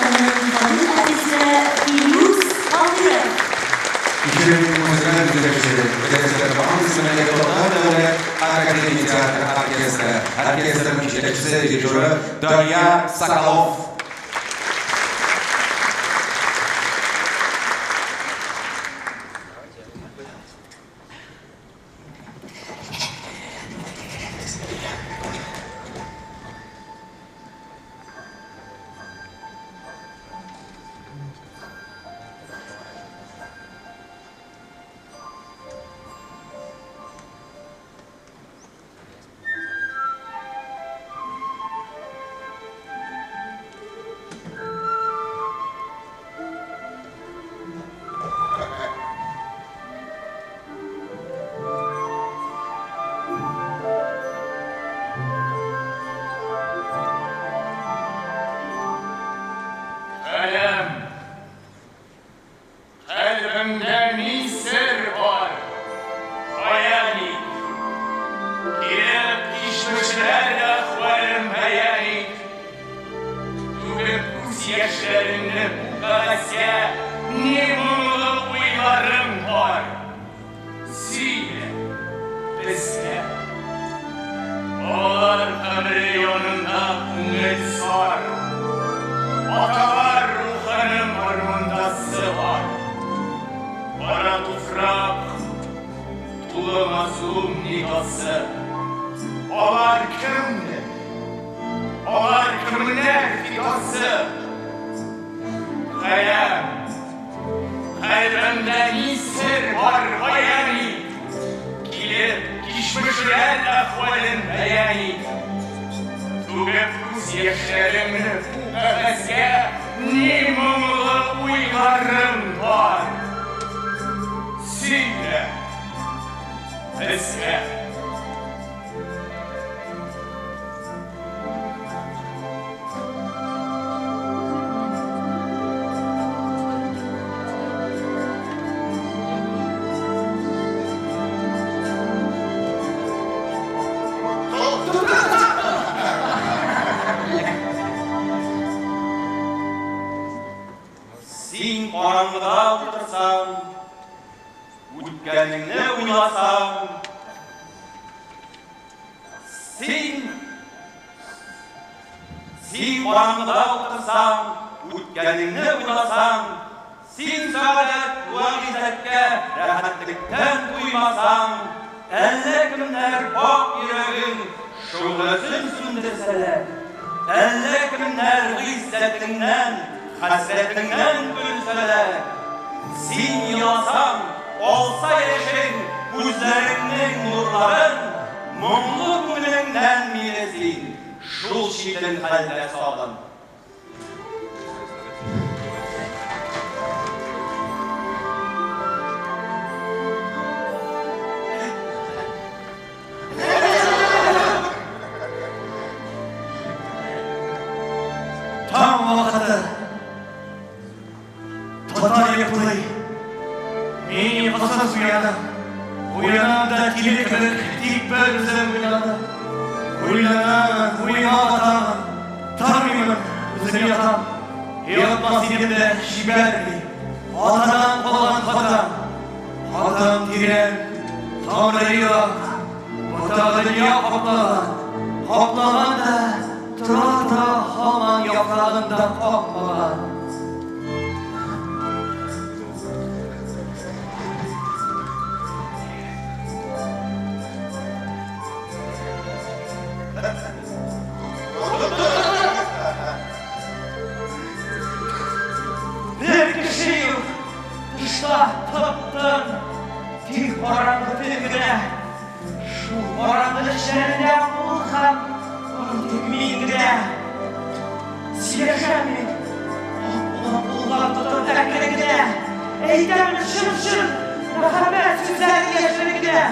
театрының халык артисты Филүс Кадыйров. Кичәнең музыкаль бизәүче, Рәҗәп Баһрам исемендәге Татар дәүләт академия театры оркестры, оркестрның җитәкчесе, дирижеры Дания Соколов. Каләм! Кальбемдә ни сер бар? Бәян ит. Килеп кичмешләр әхвәлен бәян ит. Түгеп күз яшьләреңне бу кәгазьгә ни моңлы уйларың бар? Сөйлә безгә. Балалар кабере янында күңел сар. Аталар рухының гармундасы бар. Кара туфрак тулы мазлум нидасы. Алар кемнең? Алар кемнәр фидасы? Каләм! Кальбемдә ни сер бар, бәян ит. Килеп, кичмешләр әхвәлен бәян ит. Түгеп күз яшьләреңне бу кәгазьгә ни моңлы уйларың бар? Сөйлә безгә. Син караңгыда утырсаң, үткәнеңне уйласаң, син Син караңгыда утырсаң, үткәнеңне уйласаң, син сәгадәт вә гыйззәткә рәхәтлектән туймасаң, әллә кемнәр пакь йөрәгең шөгъләсен сүндерсәләр, әллә кемнәр гыйззәтеңнән, хәсрәтеңнән көлсәләр, син еласаң, алса яшең күзләреңнең нурларын, моңлы күңелеңнән мине син шул читен хәлдә сагын. Таң вакыты. Татар йоклый. Мин йокысыз уянам. Уянам да тиле кебек тик бер үзем уйланам. Уйланамын, уйга батамын. Тормыймын, үзем ятам. Ятмас идем дә, җибәрми. Атадан калган хатам. Хатам тирән, тамыры ерак. Ботагы дөнья каплаган. Каплаган да, тора-тора һаман яфрагын да какмаган. Бер кеше юк, тышта тып-тын, тик караңгы төн генә. Шул караңгы эчләрендә ул һәм бары тик мин генә. Сөйләшәм мин, ак кулын кулга тотып әкрен генә. Әйтәмен чын-чын мәхәббәт сүзләрен яшерен генә.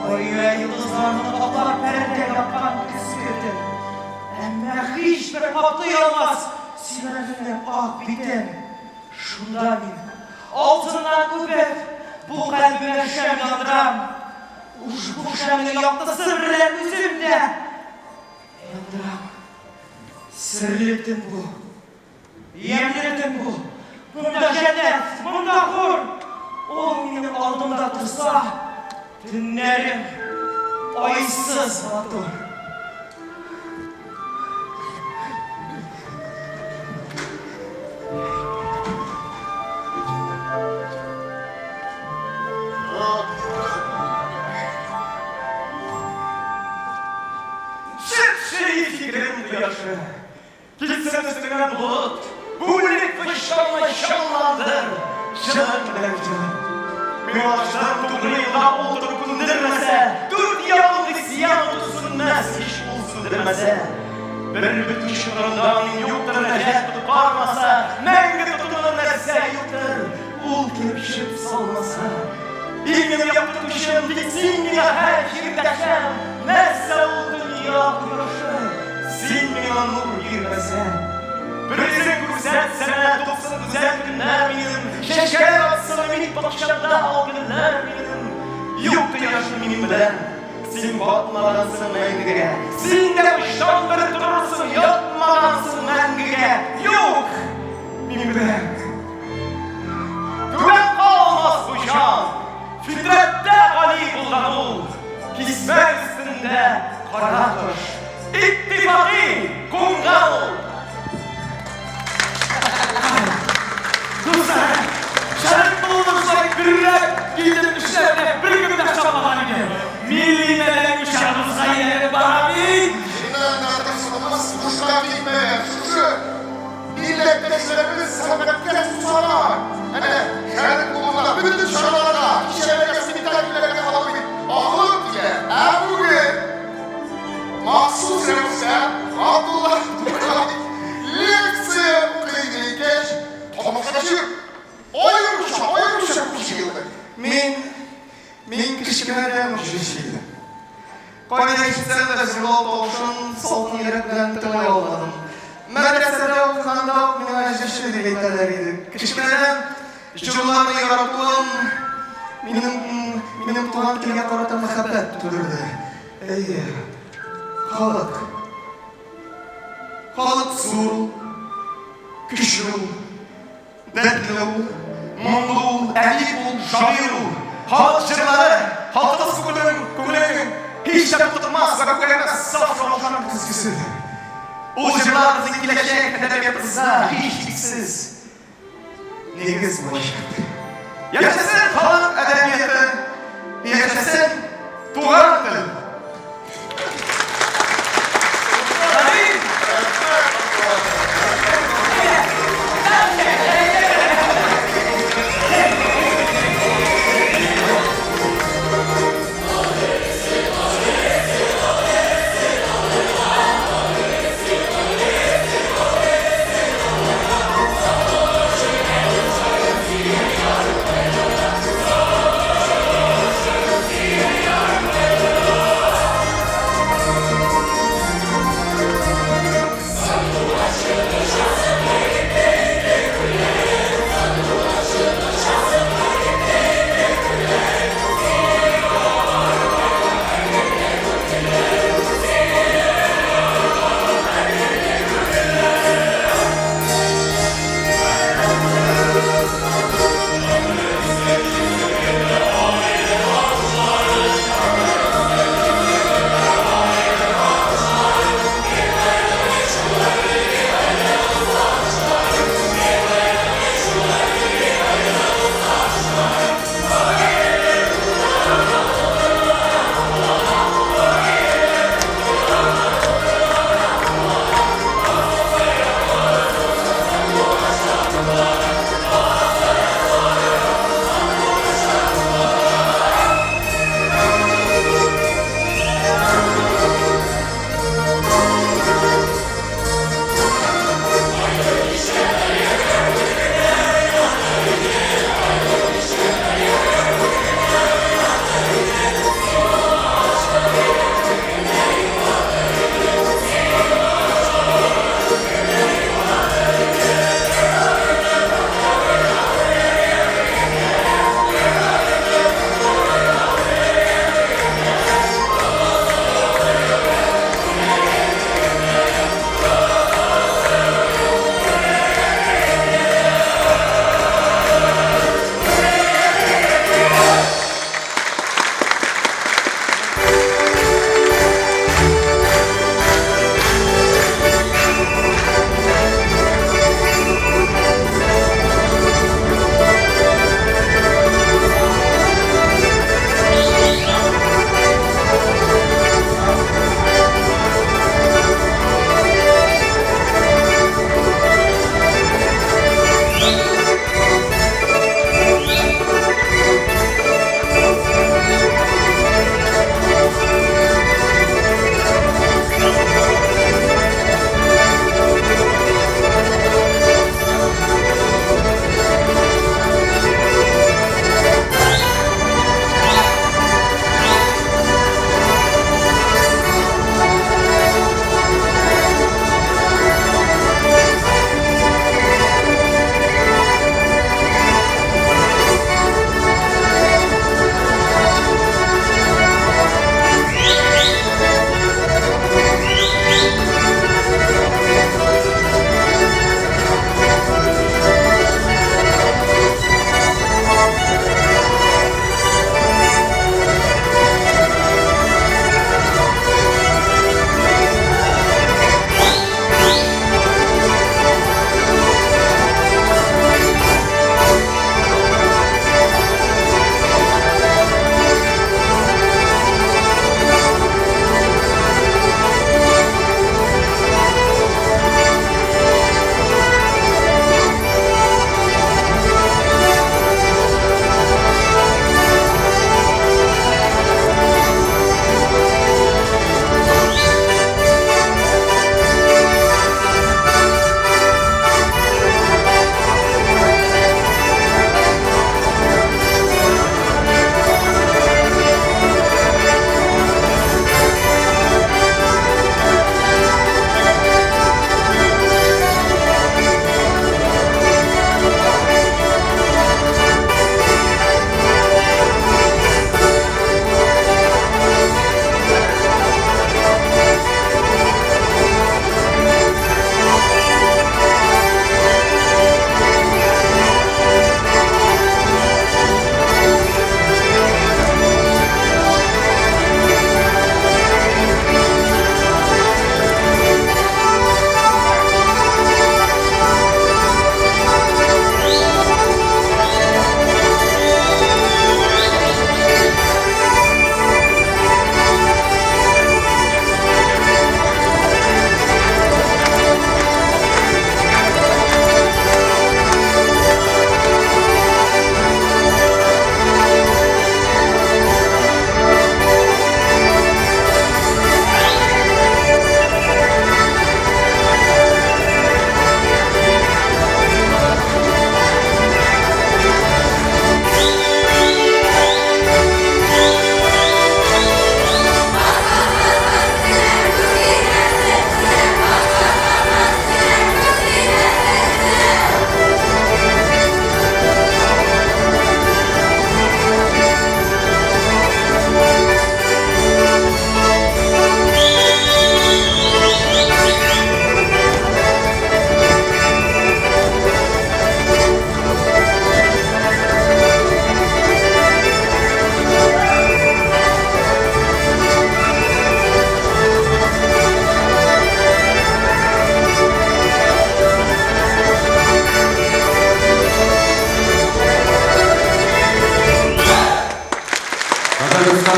Ай вә йолдызларны каплап пәрдә япкан көзге төн. Әмма һичбер каплый алмас сөйгәнемнең ак битен. Шунда мин, алтыннан үбеп, бу кальбемә шәм яндырам. Ушбу шәмнең яктысы берлән үзем дә яндырам. Серле төн бу. Ямьле төн бу. Монда җәннәт, монда хур. Ул минем алдымда торса, төннәрем айсыз матур. Чеп-чи фикерем кояшы. Китсен өстеңнән болыт, Бүлек выҗданны җанландыр, Җылың белән җылыт. Миңа җан тугры юлга ул торып күндермәсә, Дүрт ягым гыйсьян уты сүнмәс һич ул сүндермәсә. Бер бөтен чорында мин юктыр нәҗат коткармаса, Мәңге тотыныр нәрсә юктыр, ул килеп җеп салмаса. И минем якты көчем, тик син миңа һәр җирдәшәм, Нәрсә ул дөнья кояшы, син миңа нур бирмәсәң. Бер йөзең күрсәтсәнә, туксын гүзәл көннәр минем, Чәчкәләр атсын өмид бакчамда ал гөлләр минем. Юк кояшым минем белән, син батмагансың мәңгегә, Син дә очтан бер торырсың, ятмагансың мәңгегә. Юк, минем белән. Түбән калмас бу җан, Фитрәттә гали булган ул, Кисмәк өстендә кара кош, Иттифакый кунган ул. Дуслар, Шәрык болыны шулай гөрләп китеп эшләренә беркем дә ышанмаган иде. Милли мәдәни учагыбызга әйләнеп бара бит! Чыннан да тырышлыгыбыз бушка китмәгән, шушы Милләттәшләребез сәнгатькә сусаган. Әнә, Шәрык клубында бөтен чараларга, кичәләргә, спектакльләргә халык бит агылып килә. Ә бүген махсус рәвештә Габдулла Тукай лекция укый дигәч, тамашачы аеруча, аеруча күп җыелды. Мин, мин кечкенәдән үк җырчы идем. Кайда ишетсәм дә җырлау тавышын салкын йөрәк белән тыңлый алмадым. Мәдрәсәдә укыганда ук миңа җырчы дип әйтәләр иде. Кечкенәдән җырларны яратуым минем минем туган телгә карата мәхәббәт тудырды. Әйе, халык. Халык зур ул, көчле ул. Дәртле ул, моңлы ул, әдип ул, шагыйрь ул. Халык җырлары, халкыбыз күңелен, күңеленең һич тә тутырмас вә күгәрмәс саф раушан көзгеседер. Ул җырлар безнең киләчәк әдәбиятыбызга һичшиксез нигез булачак. Яшәсен халык әдәбияты, яшәсен туган тел!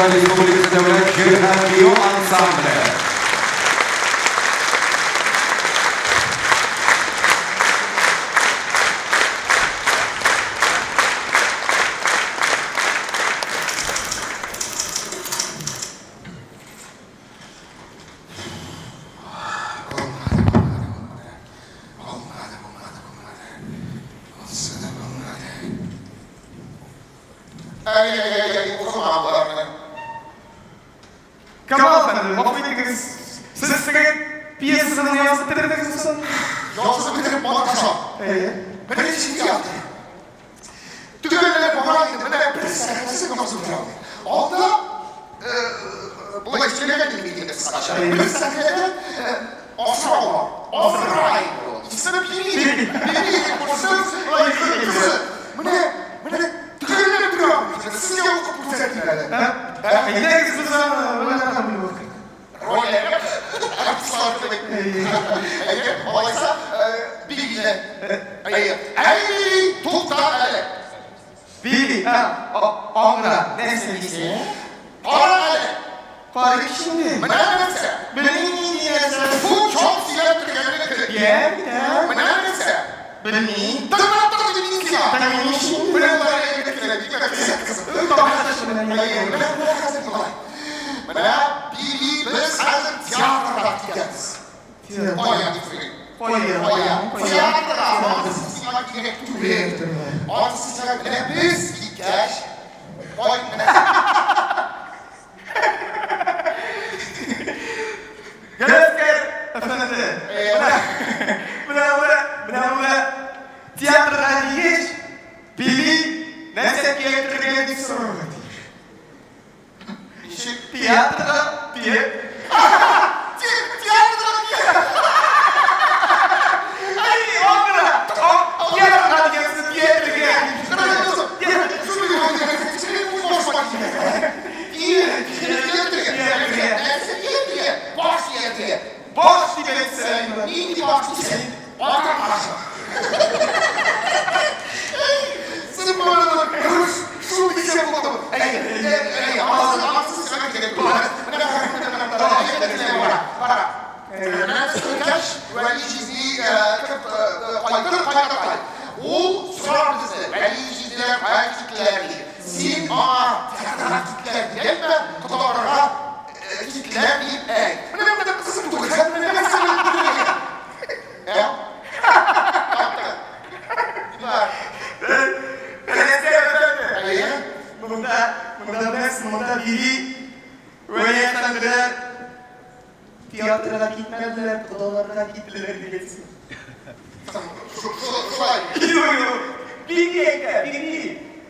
Татарстан Республикасы Дәүләт җыр һәм бию ансамбле. Әй-әй-әй, укыма боларны. Камал әфәнде, гафу итегез. Сез теге пьесаны язып бетердегезме соң? Язып бетереп маташам. Әйе. Беренче театр. Төгәлләп бара инде, менә бер сәхнәсен язып бетерә алмыйм. Анда болай сөйләгән идем инде кыскача. Бер сәхнәдә асрау бар. Асрау инде ул. Исеме Пири. Пири курсын, кызы. Менә, менә төгәлләп бетерә алмыйм. Сезгә укып күрсәтим әле. Әйдәгез без аны рольләргә бүлеп укыйк. Рольләргә? Артистлар кебек. Әйе, алайса, Биби. Әйе. Әй, тукта әле. Биби, ә, аңра, нәрсә дисең? Кара әле. Карыйк инде. Менә нәрсә. Белмим нинди нәрсә. Бу чал сөйләп тергәннеке. Йә, бит, ә. Менә нәрсә. Белмим. Тыңлап тор дим мин сиңа. Тыңлыйм инде. Менә болай әйбәт кенә, бик тә кызык, кызык. Тамашачы белән. Әйе, менә бу хәзер болай. Менә Биби без хәзер театрга китәбез. Кая дип сорыйм. Кая? Кая? Театрга. Анысы сиңа кирәк түгел. Анысы сиңа менә без киткәч, кай менә. Галәскәр әфәнде. Менә, менә, менә, менә театрга дигәч, Биби нәрсә кирәктергә дип сорарга тиеш. Ничек? Театрга диеп. Театрга диеп. Әй, аңра. Театрга дигәнсез театрга. Баш дип әйтсәң. Нинди баш дисең? Ата башы. Син балалар, шул дисә булды. Әйе, әйе, анасы, анасы сиңа кирәк түгел. Менә менә бара. Менә кәш Вәли җизни кайтыр, кайтыр, кайт. Ул сорар безне, Вәли җизниләр кая киттеләр ди. Син аңа театрга киттеләр дип әйтмә, котларга киттеләр дип әйт. Менә менә кызык түгел, хәзер менә нәрсә белеп бетерергә. Ә? Тапты. Бар. Галәскәр әфәнде. Әйе. Монда, монда без, монда Биби, Вәли әфәнделәр театрга китмәделәр, кодаларга киттеләр дигәнсең. Шулай. Юк, юк. Биби әйтә, Биби.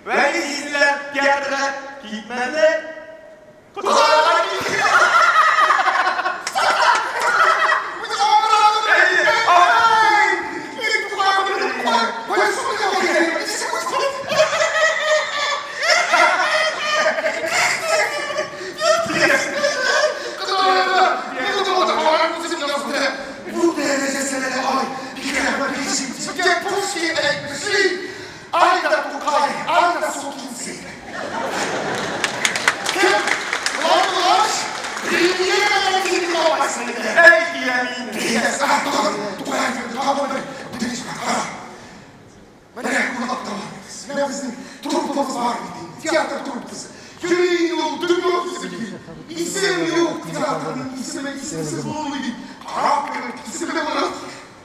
Вәли җизниләр театрга китмәделәр, кодаларга киттеләр. Айда Тукай, айда сукинсы. Кем? Лаулаш, премьера килеп Әй, киямин. Тукай, тагын бер үтенеч бар. Кара. Менә уйлап табабыз. Менә безнең труппабыз бар бит инде. Театр труппасы. Йөри ул дөнья гизеп йөри. Исем юк театрның исеме исемсез булмый бит. Карап кебек исеме булыр.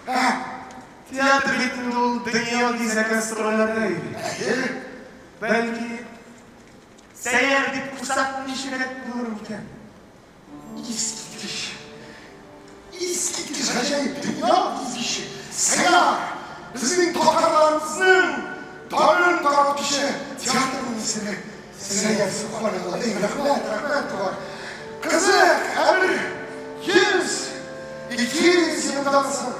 Ә? Театр бит инде ул дөнья гизә гастрольләрдә йөри. Бәлки, Сәйяр дип кушсак ничегрәк булыр микән? Искиткеч. Искиткеч гаҗәеп дөнья гизүче. Сәйяр. Безнең татарларыбызның данын таратучы театрның исеме Сәйяр, субханалла. Эй, рәхмәт, рәхмәт, туган. Кызык, әмер 100, 200 елдан соң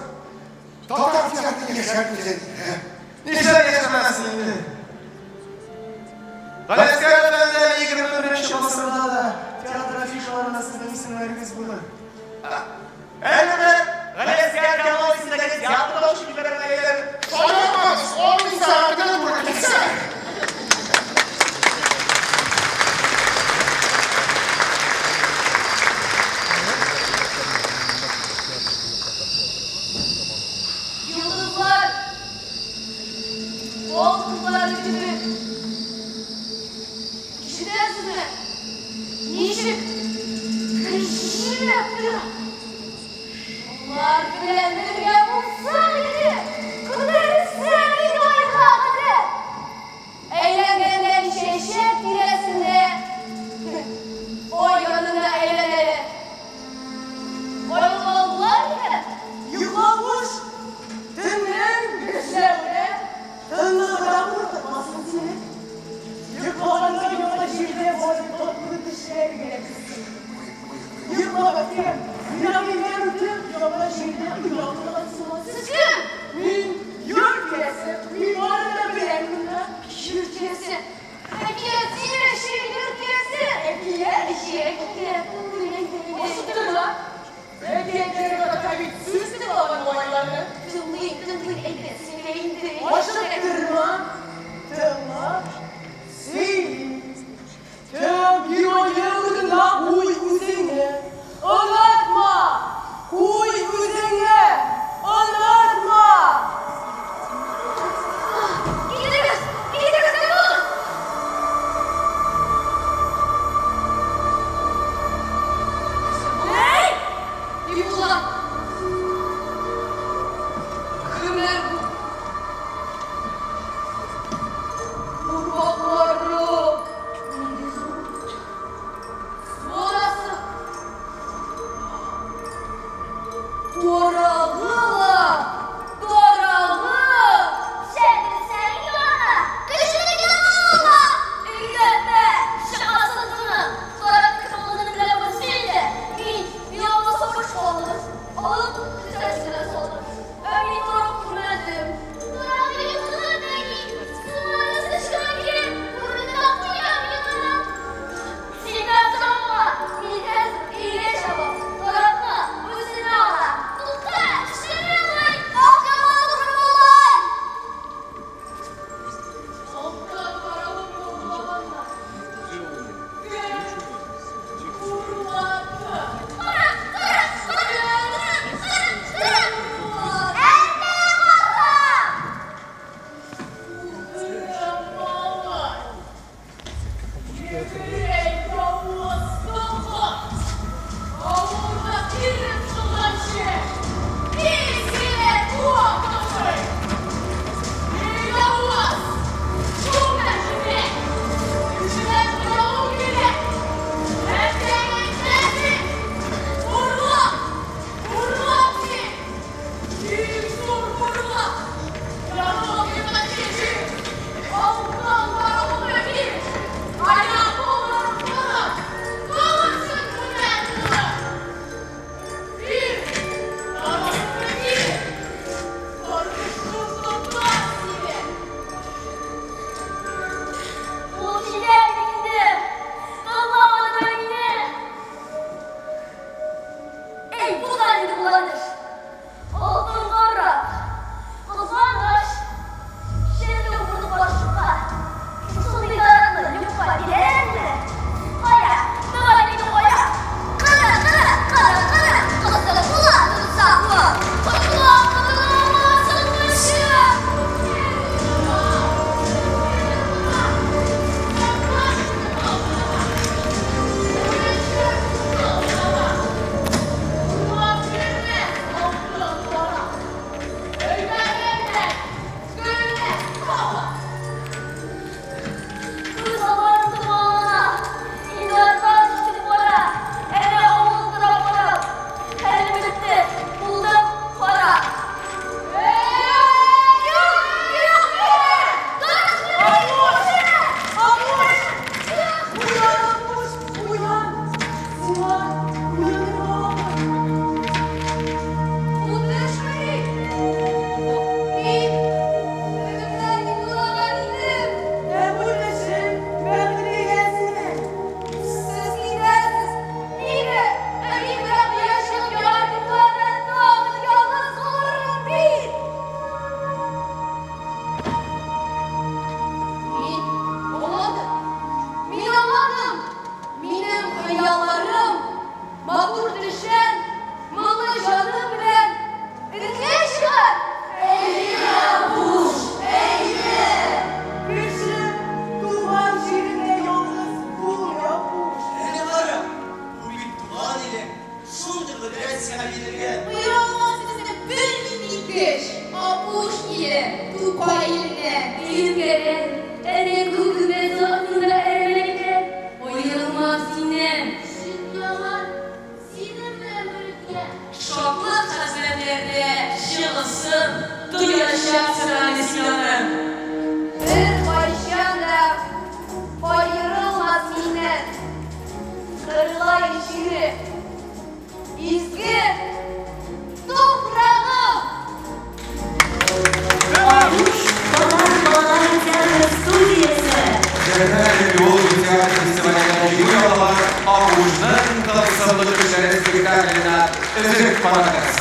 татар театры яшәр микән? Нишләп яшәмәсен инде? Галәскәр әфәнде, әле 21 гасырда да театр афишаларында сезнең исемнәрегез булыр. Әле дә Галәскәр Камал исемендәге театрда ачып җибәрмәгәйләр. Шаярмагыз, андый сәгатенә туры килсә. Хуш иле, Тукай иленә. Бөек Әләм, әнә күк гөмбәзе астында әрәмәлекләр. Аерылмам синнән. Дөньялар синең белән бергә. Шатлык хәсрәтләрдә җылысын тоячаксың әле син аның. Беркайчан да аерылмас миннән. Кырлай җире, изге туфрагым! Агуш татар балалар театры студиясе. Зәһәр Леон театр фестивалендә җиңү яулаган Агушның тылсымлы төшләре спектакленнән өзек карагыз.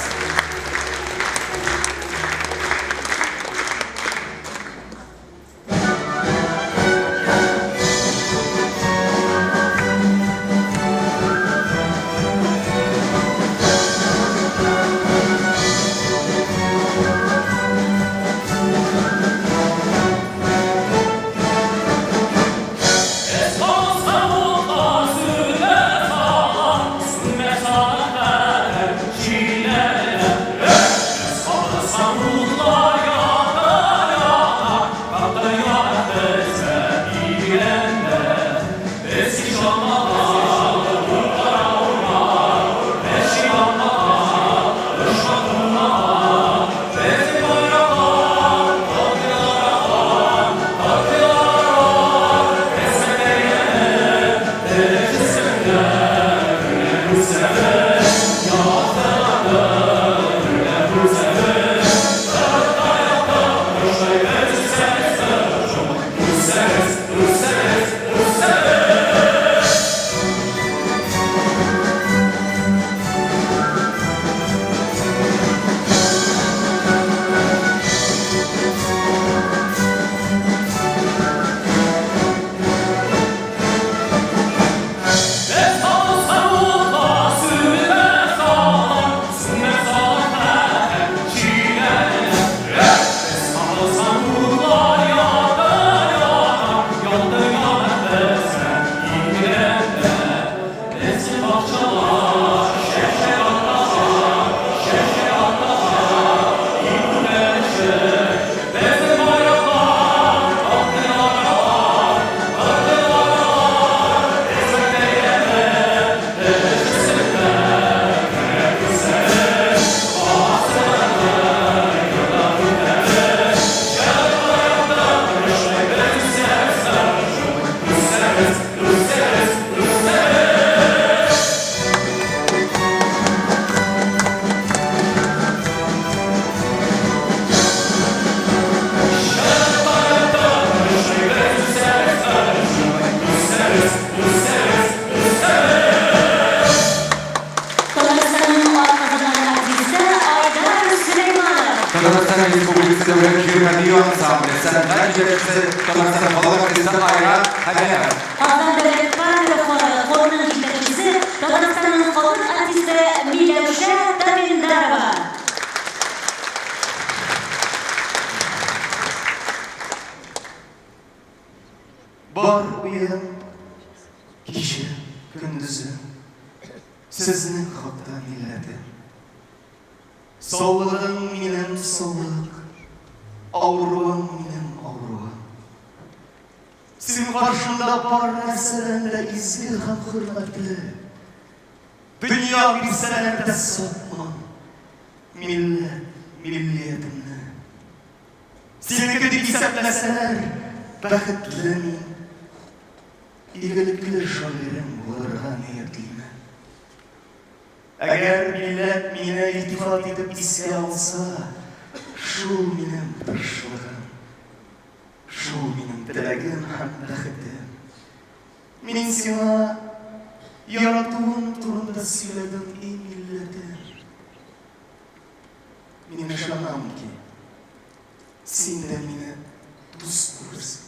Татарстанның атказанган артисты Айдар Сөләйманов. Татарстан Республикасы Дәүләт җыр һәм бию ансамбле сәнгать җитәкчесе Татарстан халык артисты Айрат Хәбәров. Казан дәүләт камера хоры хорының җитәкчесе Татарстанның халык артисты Миләүшә Таминдарова. Бар уем, кичә, көндезем, Сезнең хакта, милләтем. Саулыгың минем саулык, Авыруың минем авыруым. Син каршымда бар нәрсәдән дә изге һәм хөрмәтле. Дөнья бирсәләр дә сатмам милләт, миллиятемне. Синеке дип исәпләсәләр, бәхетле мин. Игелекле шагыйрем булырга ниятлимен. Әгәр милләт мине илтифат итеп искә алса, шул минем тырышлыгым, шул минем теләгем һәм бәхетем. Мин сиңа яратуым турында сөйләдем, и милләтем. Мин ышанам ки, син дә мине дус күрерсең.